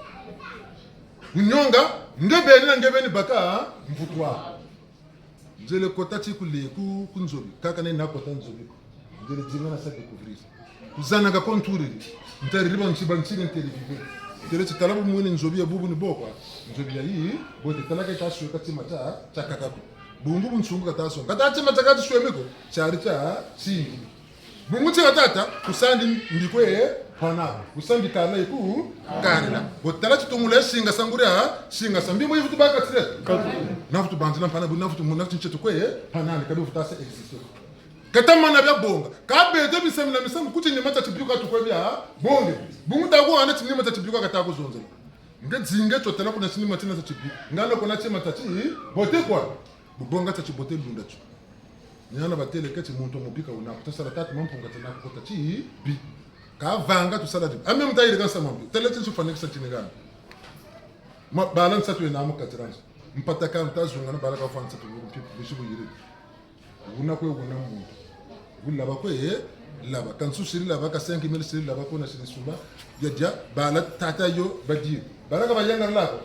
Kunyonga, nge beni na nge beni baka, mvutwa. Nzele kota ti kule ku, ku nzobi, kaka ne na kota nzobi ko. Nzele dinga na sa découvrir. Kuzana ka contourner. Ntariri ba nsi ba nsi ne ntere vive. Tere ti tala bu mwini nzobi ya bubu ni bo kwa. Nzobi ya yi, bote tala ka ta swe ka tima tia, tia kaka ko. Bungu bunsungu ka ta swe. Ka ta tima tia ka ti swe mi ko. Tiari tia, singi. Bungu ti ka tata, kusandi mbikwe, pana. Kusandi kala iku, karila. Bo tala ti tungula singa sa nguria, singa sa mbi mo yivutu baka tire. Na vutu banzila mpana, bu na vutu muna tinche tukwe, pana ni kabi vuta sa existe. Ka ta mana bia bonga. Ka beto misamu na misamu, ku tinima tia tibiuka tukwe bia bonge. Bungu ta ku wana tinima tia tibiuka ka ta ku zonzela. Nge zinge tio tala kuna tinima tina tia tibi. Ngana kuna tima tia ti, bote kwa. Bu bonga tia tibote lunda tio. Ni hana batêle ke ti muntu wa mubi ka wuna ko, tasala tata Mampungu tina ku kota tibi. Ka vanga tusala tibi. Ame muta yirika nsamu wa mbi. Têle ti nsufwanikisa tini hana. Ma, bala nsatu yena mu kati dia nzo. Mpata ka nta zunga na bala ka fwa nsatu bu mpi, busi bu yiri. Wuna kwe wuna muntu. Wulaba kwe, laba. Ka nsu siri laba, ka cinq mille siri laba, kuna siri sumba. Dia, dia, bala tata yo, badiri. Bala ka bayangalala ko.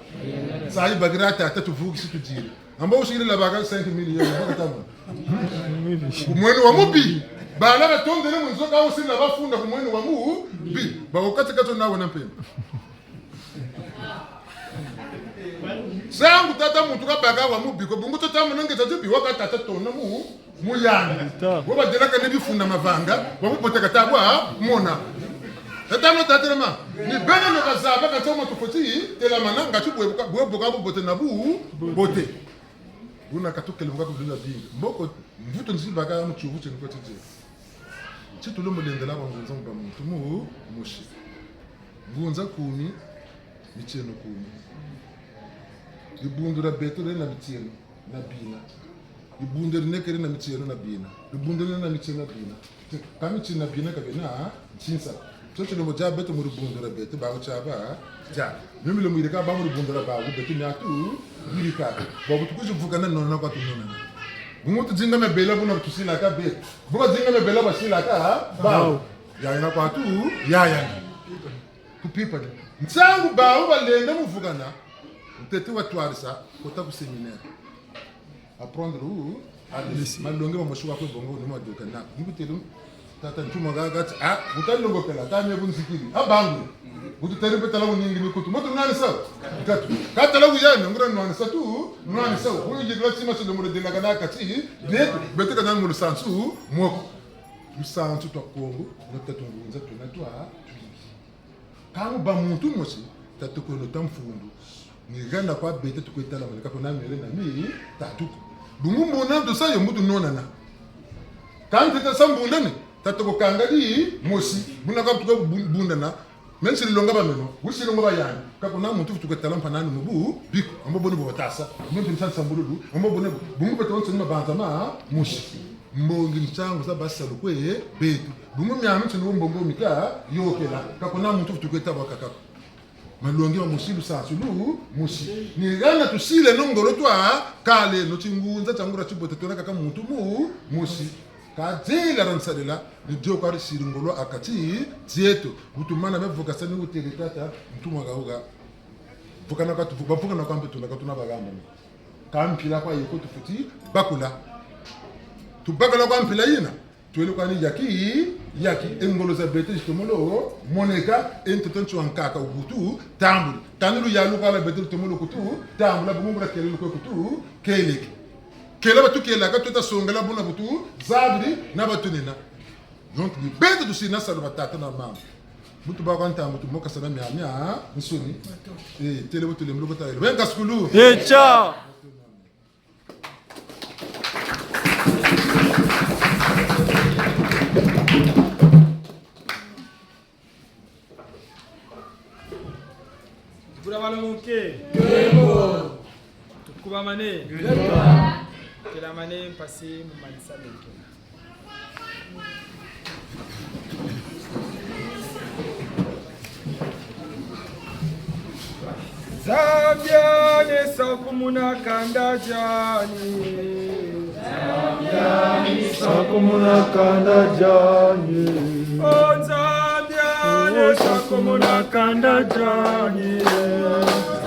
Nsayi bakira tata tuvukisi tudiri. Amba usiri laba ka cinq mille yo, baka tamu. Ku mwene wa mubi. Bala batondele mu nzo ka usiri laba funda ku mwene wa mubi. Ba okati kato nawe na mpemba. Nsangu tata muntu kabaka wa mubi ko, bungu tata muna nge tata bi waka tata tona mu, mu yandi. Bo badelaka ne bifunda mavanga, ba mu boteka tabwa mona. Tata no tata ma, ni beno no kazaba ka toma tufweti, telamana, nga ti bwe buka, bwe buka bu bote na bu, bote. Buna ka tukele buka ku bina bingi. Mboko, mvutu nzi baka mu tiuvu tieni kwa titi. Ti tulombo lendela bangunza mu ba muntu mu, musi. Ngunza kumi, mitieno kumi. Dibundu dia beto diena mitieno na bina. Dibundu dineke diena mitieno na bina. Dibundu diena mitieno na bina. Ka mitieno na bina ka biena ntinsa. Tio tilombo dia beto mu dibundu dia beto, bawu tiaba, dia. Mio milombo yirika ba mu dibundu dia bawu, beto miatu, yirika. Bawu tukwizi vukana nona kwa tunona. Bungu tudinga mabela buna tusilaka beto. Bu badinga mabela basilaka, bawu. Yayana kwa tu, yayana. Ku pipa ni. Nsangu bawu balenda mu vukana, ntete watwarisa, kota ku séminaire. Apprendre ou, allez, malongi mamosi wa kwe bongo, ni madoka na. Ni kutelu, tata ntuma ga gati, ah, buta longo pela, ta me bunzikiri, ah, bangu. Butu teri mpe tala wuningi ni kutu, mutu nani sa? Katu. Ka tala wuyane, ngura nani sa tu, nani sa. Wuyu yigila tima silo mure dela kana kati, beto, beto kana mu lusansu, moko. Lusansu twa Kongo, na tatu ngunza tuna twa, twingi. Ka mu ba muntu mosi, tatu kweno ta mfundu. Ni hana kwa beto tukwe tala mani, ka kuna mere na mi, tatu ko. Bungu mbuna nto sa yo mbutu nonana. Ka ntete sa mbundani, tatu ko kanga di mosi. Buna ka tukwe bu-, bundana. Meni siri longa ba meno, wuri siri longa ba yandi. Ka kuna muntu tukwe tala mpanani mu bu, biko. Ambo boni bo batasa. Ambo boni sa nsambululu. Ambo boni, bungu beto wonso ni mabanza ma, mosi. Mbongi nsangu za basalu kwe beto. Bungu miamiansoni wo mbongo mika yôkela. Ka kuna muntu vutu kwe tabwa kaka ko. Malongi mamosi, lusansu lumosi. Ni hana tusileno ngolo twakaleno, tingunza tia nguria tibote twena kaka muntu mu, mosi. Ka dila dia nsalela, ni dio kwa disiri ngolo ha kati dieto. Bu tumana bia vukasa ni wutêle tata, ntumwa ka wuka. Vukana ka tuvu-, bavukana kwa mpe tuna ka tuna bagamba. Ka mpila kwa yeko tufweti bakula. Tubakula kwa mpila yina. Twele kwani yaki, yaki, e ngolo za beto zitomolo moneka, e ntoto ntsi wa nkaka wukutu tambula. Kani luyalu kwa lwa beto lutomolo kutu tambula, bungu ngula kele lukwe kutu keleke. Kela batukelaka, tweta songela buna bu tuzabiri na batunena. Donc, ni beto tusiri na salu, batata na bamama. Bu tubâ kwa ntangu, tumokasana miamiansoni. Eh, têle bu tulembolo kota yelo. Beno nkasukulu. Echa. Bula balomoke. Nkembo. Tukubamane. Nkembo. Telamane mpasi mu manisa meke. Nzambiani, sakumuna kanda diani. Nzambiani, sakumuna kanda diani. Oh, Nzambiani, sakumuna kanda diani.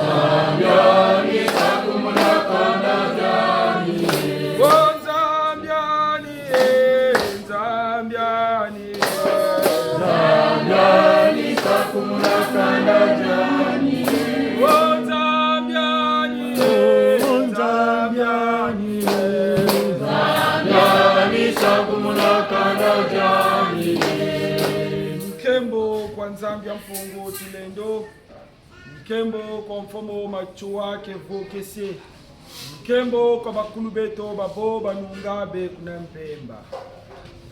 Nzambiani, sakumuna kanda diani. Oh, Nzambiani, eh, Nzambiani. Nzambiani, sakumuna kanda diani. Oh, Nzambiani, eh, Nzambiani, eh. Nzambiani, sakumuna kanda diani. Nkembo kwa Nzambi ya Mpungu Tulendo. Nkembo kwa Mfumu Matsoua Kevo Kese. Nkembo kwa bakulu beto babo banunga be kuna mpemba.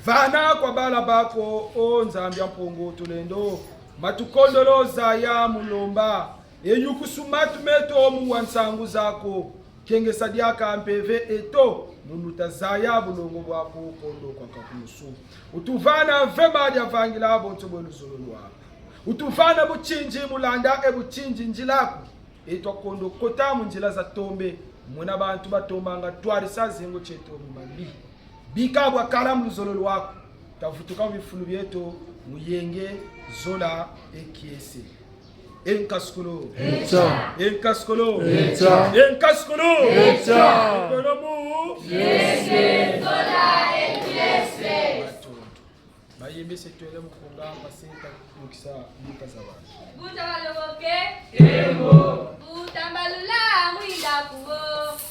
Vana kwa bala bako, o Nzambi ya Mpungu Tulendo, matukondolo zaya mu lomba, e yukusu matu meto mu wa nsangu zako. Kengesa diaka mpeve eto, munu tazaya bulongo bwaku kondo kwa kakulusu. Utuvana mvema dia vangila bonso bwe luzolo lwaku. Utuvana butsinzi mu landa e butsinzi nzila aku. E twakondo kota mu nzila za tombe, muna bantu batombanga twarisa zengo tieto mu mambi. Bika bwakala mu luzolo lwaku, tavutuka mu bifulu bieto, mu yenge, zola, e kiese. E nkasukulu. Echa. E nkasukulu. Echa. E nkasukulu. Echa. Ekolo mu. Kiese. Zola, e kiese. Bayembese twele mukunga, maseta, mukisa, mbuta za bantu. Mbuta baloboke. Nkembo. Mbuta mbalula mwinda kuwo.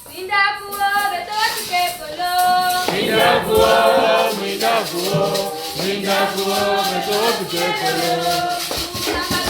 Mwinda kuwo, beto tukekolo. Mwinda kuwo, mwinda kuwo, mwinda kuwo, beto tukekolo. Mbuta